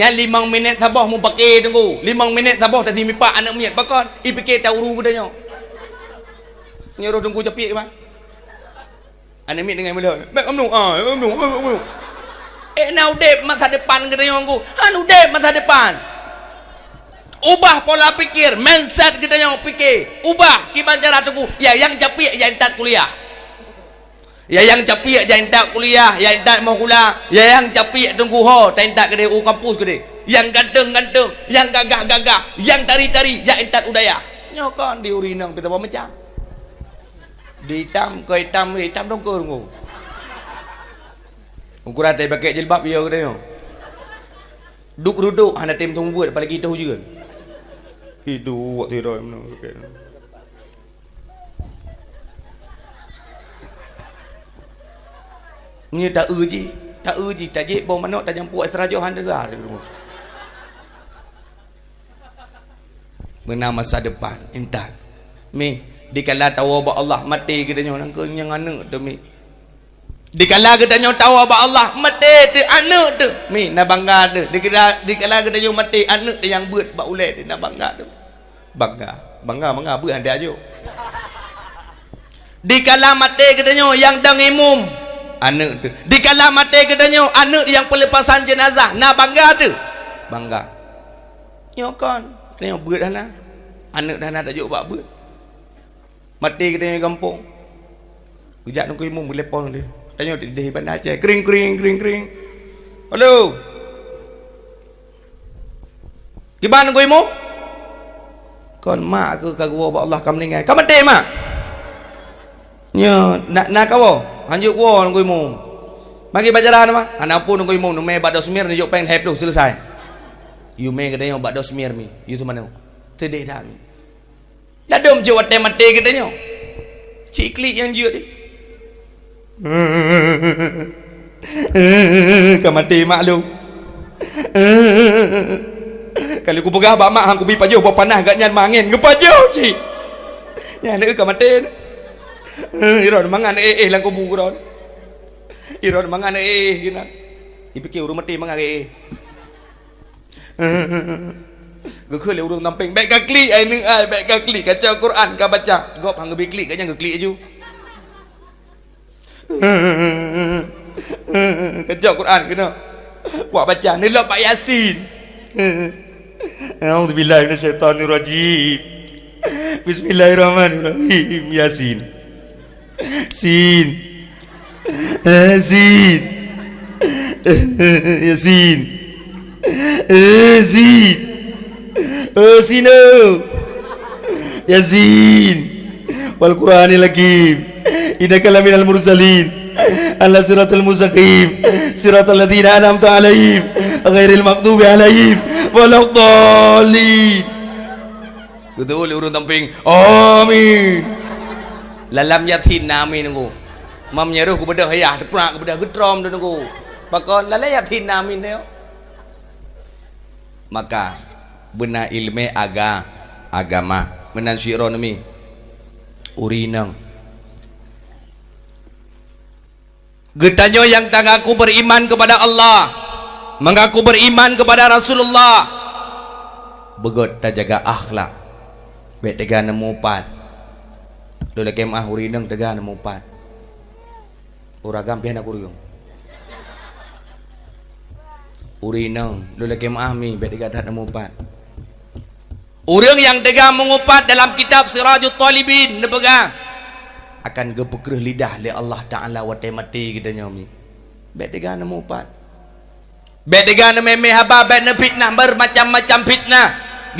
Nyan limong minét saboh mupake Teungku. Limong minét saboh tasi mipak aneuk miet pakon. Ipike tauru geutanyoe. Nyoe roh Teungku capiek, bah. Aneuk miet deungon muda. Mek kamnu, ah, mek kamnu, mek kamnu. Eh, na udép masa depan geutanyoe Teungku. Han udép masa depan. Ubah pola pikir, mindset geutanyoe pike. Ubah kiban cara Teungku. Ya, nyang capiek, ya intat kuliah. Ya nyang capiek, ya intat kuliah, ya intat moh kula. Ya nyang capiek Teungku ho, ta intat keudeh u kampus keudeh. Nyang ganteng-ganteng, nyang gagah-gagah, nyang tari-tari, ya intat u dayah. Nyoe kon di ureueng inong pih saboh macam. Di itam, keu itam, itam dongkeu Teungku. Ukuran tai pakai jilbab, ya geutanyoe. Dup rudok, hana tem seumeubeuet, apalagi toh ujeuen. Hidup, tiroe, meunan, pakai. Nyoe ta-eu jih, ta-eu jih, tajép boh manok, tajampu extra johan teuga. Meunan masa depan, intat. Mih, dikala tawoe bak Allah, maté geutanyoe, nangkeuh nyang aneuk teuh, mih. Dikala geutanyoe tawoe bak Allah, maté teuh, aneuk teuh, mi na bangga teuh. Dikala, dikala geutanyoe maté, aneuk teuh nyang beuet bak ulée teuh, na bangga teuh. Bangga, bangga, bangga, beuet han teuh ajok. Dikala maté geutanyoe nyang dong imum, aneuk teuh. Dikala maté geutanyoe, aneuk nyang peulepasan jenazah, na bangga teuh. Bangga. Nyoe kon, tanyoe beuet hana. Aneuk dah hana tajok bak beuet. Maté geutanyoe gampông. Geujak Teungku Imum geutelepon lé. Tanyoe di, di Banda Aceh. Kring, kring, kring, kring. Halo. Kiban Teungku Imum? Kon mak keuh ka geuwoe bak Allah ka meuninggai. Ka maté, mak? Nyoe, na, na kawoe? Hanjeuet kuwoe Teungku Imum. Magi bak jalan, mak? Hana peue Teungku Imum, neumè bak Dosmir neujok péng lhèe ploh, selesai. Yue mè geutanyoe bak Dosmir mi, yue teumanoe. Teudeh that mi. Ladôm jeuet watèe maté geutanyoe. Cit klik nyang jeuet. Ka maté mak lôn. Ka lheueh kupeugah bak mak, han kubi pajoh boh panah gobnyan mangén, geupajoh cit. Nyan aneuk ka maté. Iron mangat éh-éh lam kubu keudroe. Iron mangat éh-éh keunan. Ipike ureueng maté mangat éh-éh. Geukheun lé ureueng sampéng, "Bèk ka klik, aneuk ai, bèk ka klik, ka cok Quran ka baca." Gob han geubi klik, gobnyan geuklik laju. Ka cok Quran keunoe. Wak baca, neulop bak Yasin. A'udzubillahi minasyaitonirrajim. Bismillahirrahmanirrahim. Yasin. Sin. Eh, sin. Eh, sin. Eh, sin. Eh, sin, oh. Yasin. Wal Qur'anil Hakim. Innaka laminal mursalin. Ala siratal mustaqim. Siratal ladzina an'amta 'alaihim. Ghairil maghdubi 'alaihim waladdallin. Geuteuôt lé ureueng sampéng, "Amin." Lalam Yasin na amin Teungku. Mam nyarôh geubeudôh yah, teuprak geubeudôh geutrom Teungku. Pakon lalé Yasin na amin nyoe. Maka beuna ileumèe aga-, agama. Meunan syi'roe neumi. Ureueng inong. Geutanyoe nyang tangaku beriman kepada Allah, mengaku beriman kepada Rasulullah, beugöt tajaga akhlak. Bèk teuga neumupat. Lôn lakèe meu'ah ureueng inong teuga neumupat. Ureueng agam pih hana kureueng. Ureueng inong, lôn lakèe meu'ah mi, bèk teuga that neumupat. Ureueng nyang teuga meungupat dalam kitab Sirajut Talibin neupeugah, akan geupeukreuh lidah lé Allah Ta'ala watèe maté geutanyoe mi. Bèk teuga neumupat. Bèk teuga neumè-mè haba, bèk neufitnah, bermacam-macam fitnah.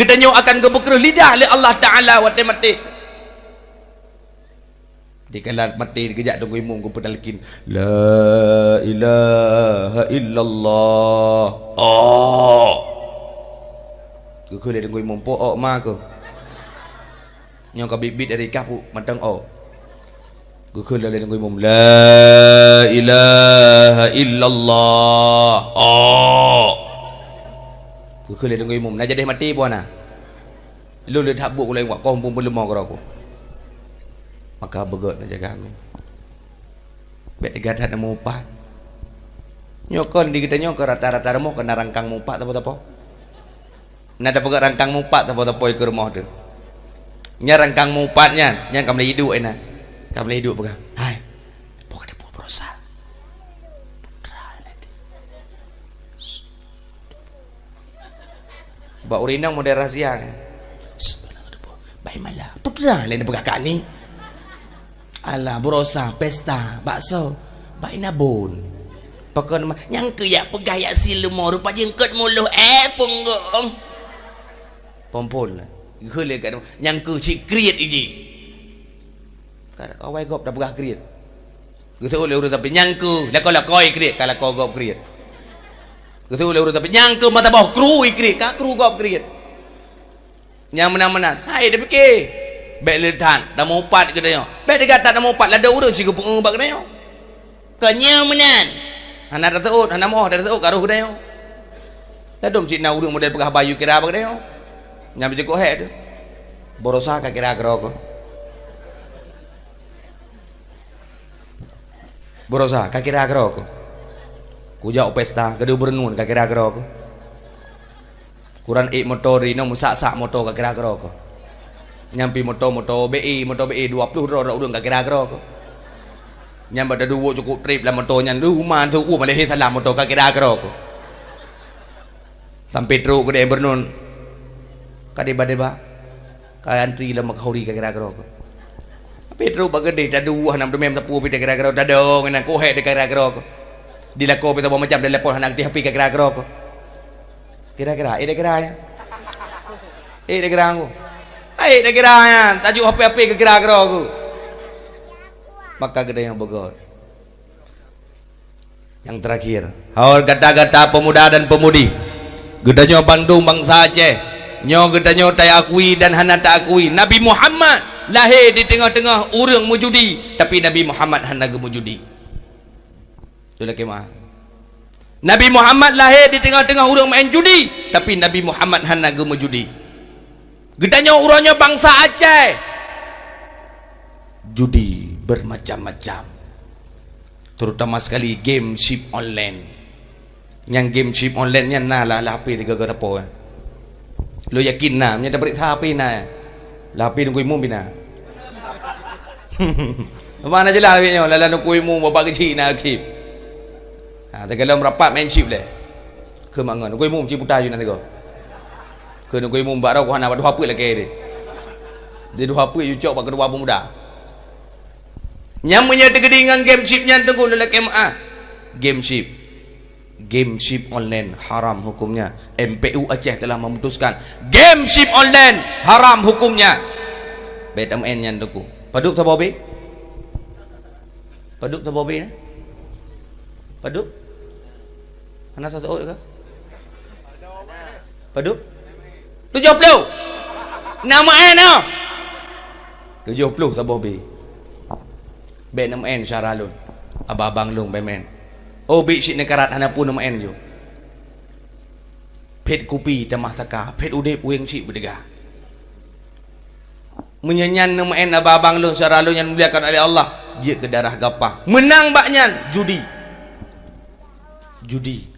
Geutanyoe akan geupeukreuh lidah lé Allah Ta'ala watèe maté. Dikala maté, geujak Teungku Imum geupeutalkin, "La ilaha illallah." Oh. Geukheun lé Teungku Imum, "Po ok ma keuh." Nyoe ka bit-bit dari kah pu mantong ok. Geukheun lé Teungku Imum, "La ilaha illallah." Oh. Geukheun lé Teungku Imum, "Na jadeh maté buana." Lôn le that buet ulèe wak kong pun peuleumô keudroe ku. Maka beugöt neujaga mi. Bèk teuga that neumupat. Nyoe kon di geutanyoe keu rata-rata rumoh keu na rangkang mupat sapo-sapo. Na tapeugöt rangkang mupat sapo-sapo keu rumoh teuh. Nyan rangkang mupat nyan, nyan ka mulai iduek inan. Ka mulai iduek peugah, "Hai, po ka teupeue beurasa." Putra nanti. Bak ureueng inong model rahsia kan. Bai mala. Putra laén peugah kani. Alah, beurasa, pesta, bakso. Bai nabon. Pakon ma-, nyang keu yak peugah yak sileumô rupa jeuet eungkôt muloh, eh, punggong. Pompol. Geulé kat nyang keu cit kriet iji. Ka awai gob dah peugah kriet. Geuteuôt lé ureueng tapi nyang keu lakoe-lakoe kriet, ka lakoe gob kriet. Geuteuôt lé ureueng tapi nyang keu mata boh kru i kriet, ka kru gob kriet. Nyang meunan-meunan, hai dipike. Bèk le that, dah meuupat geutanyoe. Bèk teuga that dah meuupat, ladôm ureueng sigeupeu bak geutanyoe. Kon nyoe meunan. Hana tateuôt, hana moh tateuôt ka roh geutanyoe. Ladôm cit na ureueng model peugah bayu kira bak geutanyoe. Nyang beujeuet hék teuh. Beurasa ka kira keudroe keuh. Baroesa, ka kira keudroe keuh. Kujak u pesta, keudeh beureunuen, ka kira keudroe keuh. Kuran ék moto ri, nyoe meusak-sak moto, ka kira keudroe keuh. Nyan pih moto, moto B E, moto B E dua ploh droe, droe ureueng, ka kira keudroe keuh. Nyan bak taduek cukôp trép lam moto nyan, lheuh uma teuh, uh, malèe salah moto, ka kira keudroe keuh. Sampoe trok keudeh beureunuen. Ka deba-deba. Ka antri lam makhauri, ka kira keudroe keuh. Tapi trok bak keudeh, taduek hana teumé sapeue pih, ka kira keudroe, tadong nyan, keuhèk, ka kira keudroe keuh. Dilakoe pih saboh macam, dilepon hana aktif H P, ka kira keudroe keuh. Kira-kira, eh, ka kira nyan. Eh, ka kira nyan. Eh, ka kira nyan. Tajok H P-H P, ka kira keudroe keuh. Maka geutanyoe beugöt. Nyang terakhir, hai gata-gata pemuda dan pemudi, geutanyoe bandum bansa Aceh, nyoe geutanyoe taakui dan hana taakui, Nabi Muhammad lahé di teungoh-teungoh ureueng meujudi, tapi Nabi Muhammad hana geumeujudi. Beutôi lakèe meu'ah. Nabi Muhammad lahé di teungoh-teungoh ureueng maén judi, tapi Nabi Muhammad hana geumeujudi. Geutanyoe uroe nyoe bansa Aceh, judi bermacam-macam, terutama sekali game chip online. Nyang game chip online nyan na lam, lam H P teuga-ga sapo, eh. Lôn yakin na, meunyoe tapeuriksa H P na, eh. Lam H P Teungku Imum pih na. Mana jeulaih lagèe nyoe, lam, lam Teungku Imum, bapak keuchik na game. Ha, teuga lom rapat main chip lé. Keu mak ngon. Teungku Imum cit buta ju na teuga. Keu Teungku Imum bak droe ku hana, bak dua peuet lakèe deh. Di dua peuet ju cok bak keudua pemuda. Nyang meunyoe teugeudi ngon game chip nyan, Teungku, lôn lakèe meu'ah. Game chip. Game chip online haram hukumnya. M P U Aceh telah memutuskan game chip online haram hukumnya. Bèk tameu'en nyan, Teungku. Padub saboh bèe? Padub saboh bèe, eh? Padub? Hana saseuôt kah? Padub? Tujoh ploh. Na meu'en, oh. Tujoh ploh saboh bèe. Bèk neumeu'en syedara lôn. Abang-abang lôn bèk meu'en. Oh, biet cit neukarat hana peue neumeu'en ju. Phét kupi tamah saka, phét udép wéng cit beudeuga. Meunyoe nyan neumeu'en abang-abang lôn, syedara lôn nyang dimuliakan oleh Allah, jeuet keu darah gapah. Meunang bak nyan, judi. Judi.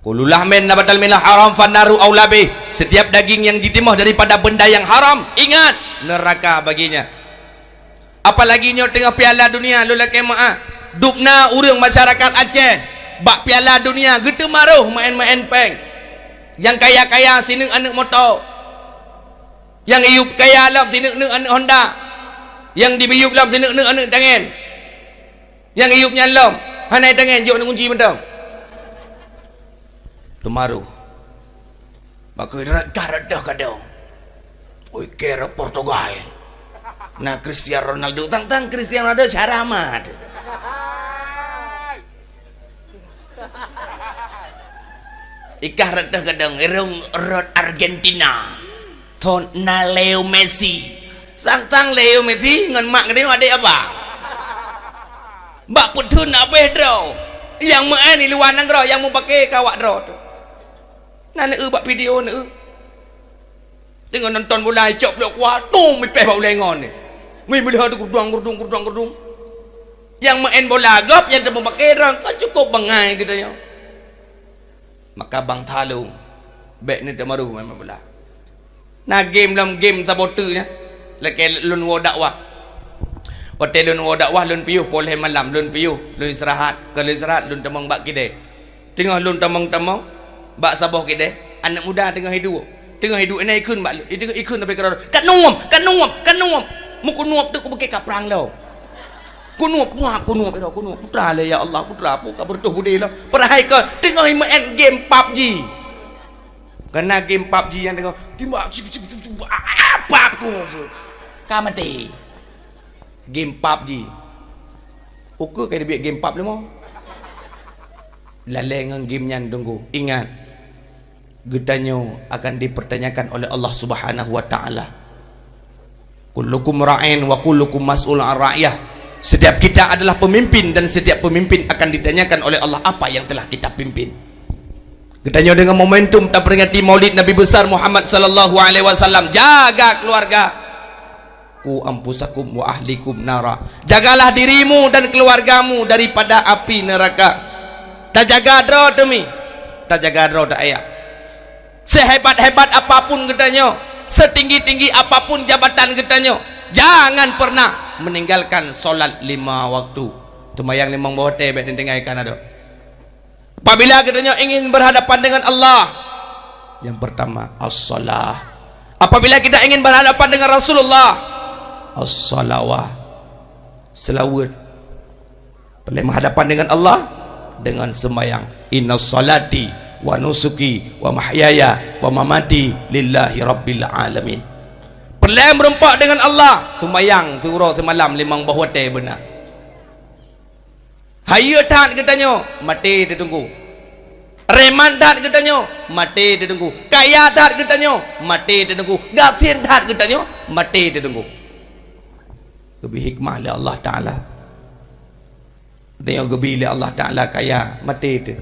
Kullu lahmin nabata minal haram fannaru aula bih. Setiap daging yang ditimah daripada benda yang haram, ingat, neraka baginya. Apalagi nyoe teungoh Piala Dunia, lôn lakèe meu'ah. Dubna ureueng masyarakat Aceh bak Piala Dunia geuteumaroh meu'en-meu'en péng. Nyang kaya-kaya sineuk aneuk moto. Nyang iyup kaya lom sineuk-neuk aneuk Honda. Nyang dimiyup lom sineuk-neuk aneuk tangen. Nyang iyup nyan lom hana tangen, jok neuk gunci mantong. Teumaroh. Bak keu rot kah rot deuh kadang. Oi, keu rot Portugal. Na Cristiano Ronaldo, tang-tang Cristiano Ronaldo cara mat. Ikah rot deuh kadang, irong rot Argentina. Thon na Leo Messi. Sang-sang Leo Messi ngon mak geude adék abang. Bak peutheun abéh droe. Nyang meu'en di luwa nanggroe, nyang mupake ka awak droe teuh. Na neueu bak video neueu. Teungoh nonton bola, icok blok kuah, tum, ipéh bak ulèe ngon ni. Mi meulihat gurdueng, gurdueng, gurdueng, gurdueng. Nyang meu'en bola gob, nyang teumupake droe, ka cukôp bangai geutanyoe. Maka bang thalông, bèk neuteumaroh meu'en bola. Na game lom game saboh teuk nyan. Lakèe lôn woe dakwah. Watèe lôn woe dakwah, lôn piôh poh lhèe malam, lôn piôh, lôn istirahat. Ka lôn istirahat, lôn tamong bak kidè. Teungoh lôn tamong-tamong bak saboh kidè, aneuk muda teungoh iduek. Teungoh iduek, inan ikheun bak lôn, ikheun, ikheun sampai keudroe, "Ka nuem, ka nuem, ka nuem." Meukunuep teuk kubeuke ka prang lom. Kunuep, kunuep, kunuep, ya kunuep. Putra lé, ya Allah, putra, peue ka beureutoh budé lom. Padahai ka teungoh meu'en game PUBG. Kana game PUBG nyang teungoh timbak, cip, cip, cip, cip, ah, pap, ku, ku. Ka maté. Game PUBG. Ukeue ka dibiet game pub leumo. Lalè ngon game nyan, Teungku. Ingat, geutanyoe akan dipertanyakan oleh Allah Subhanahu wa Ta'ala. "Kullukum ra'in wa kullukum mas'ulun an ra'iyah." Setiap kita adalah pemimpin dan setiap pemimpin akan ditanyakan oleh Allah apa yang telah kita pimpin. Geutanyoe deungon momentum taperingati Maulid Nabi Besar Muhammad sallallahu alaihi wasallam. Jaga keluarga. Ku anfusakum wa ahlikum nara. Jagalah dirimu dan keluargamu daripada api neraka. Tajaga droe teumi. Tajaga droe ta ayah. Sehebat-hebat apapun geutanyoe, setinggi-tinggi apapun jabatan geutanyoe, jangan pernah meninggalkan solat lima waktu. Seumayang limong boh watèe bèk neutinggai kana do. Apabila geutanyoe ingin berhadapan dengan Allah, yang pertama, as-salah. Apabila kita ingin berhadapan dengan Rasulullah, as-salawah. Seulaweuet. Peureulèe menghadapan dengan Allah dengan seumayang. Inna salati wa nusuki wa mahyaya wa mamati lillahi rabbil alamin. Peureulèe meureumpok dengan Allah, seumayang siuroe simalam limong boh watèe beuna. Hayeue that geutanyoe, maté teuh Teungku. Preman that geutanyoe, maté teuh Teungku. Kaya that geutanyoe, maté teuh Teungku. Gasien that geutanyoe, maté teuh Teungku. Geubri hikmah lé Allah Taala. Geutanyoe geubri lé Allah Taala kaya, maté teuh.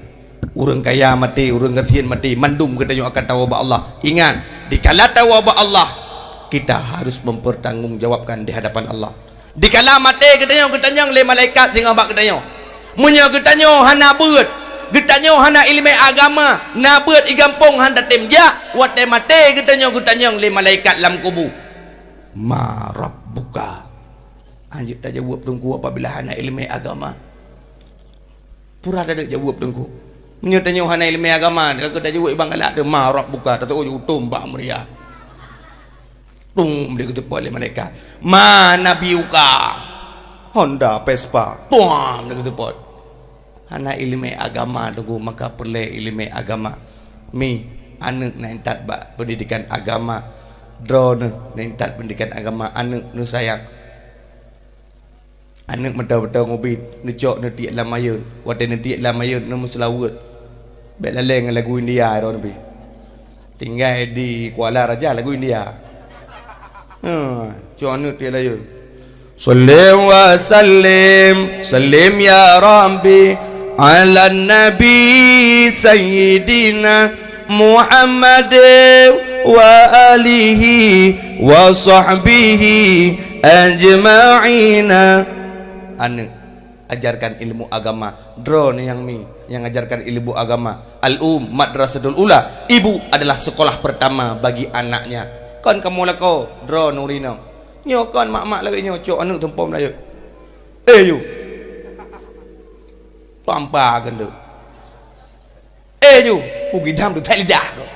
Ureueng kaya maté, ureueng gasien maté, mandum geutanyoe akan tawoe bak Allah. Ingat, dikala tawoe bak Allah, kita harus mempertanggungjawabkan di hadapan Allah. Dikala maté geutanyoe geutanyong lé malaikat singoh bak geutanyoe. Meunyoe geutanyoe hana beuet, geutanyoe hana ileumèe agama, na beuet i gampông hana tatem jak, watèe maté geutanyoe geutanyong lé malaikat lam kubu, "Ma rabbuka?" Hanjeuet tajaweueb Teungku apabila hana ileumèe agama. Pura tadeuk jaweueb Teungku. Meunyoe tanyoe hana ileumèe agama, ka tajaweueb i bang galak teuh, "Ma rabbuka?" Tateu'oh utom bak meuriah. Tum, lé geuteupot lé malaikat. "Ma nabiyuka?" Honda, Vespa. Tuam, lé geuteupot. Hana ileumèe agama Teungku, maka peureulèe ileumèe agama. Mi, aneuk na intat bak pendidikan agama. Droeneuh na intat pendidikan agama, aneuk neusayang. Aneuk mantong-mantong ubit, neucok neutiek lam ayôn. Watèe neutiek lam ayôn, neumeuseulaweuet. Bèk laleng ngon lagu India droeneuh pih. Tinggai di Kuala Raja lagu India. Ha, cok aneuk tiek lam ayôn. Salli wa sallim, sallim ya Rabbi, ala Nabi Sayyidina Muhammad wa alihi wa sahbihi ajma'ina. Aneuk, ajarkan ilmu agama. Droeneuh nyang mi, nyang ajarkan ilmu agama. Al-um, Madrasatul Ula. Ibu adalah sekolah pertama bagi anaknya. Kon kamoe lakoe, droeneuh ureueng inong. Nyoe kon mak-mak lagèe nyoe, cok aneuk teumpom lam ayôn. Eh, yue. Tampa keuneuk. Eh, yue, pugidam tu that lidah kau.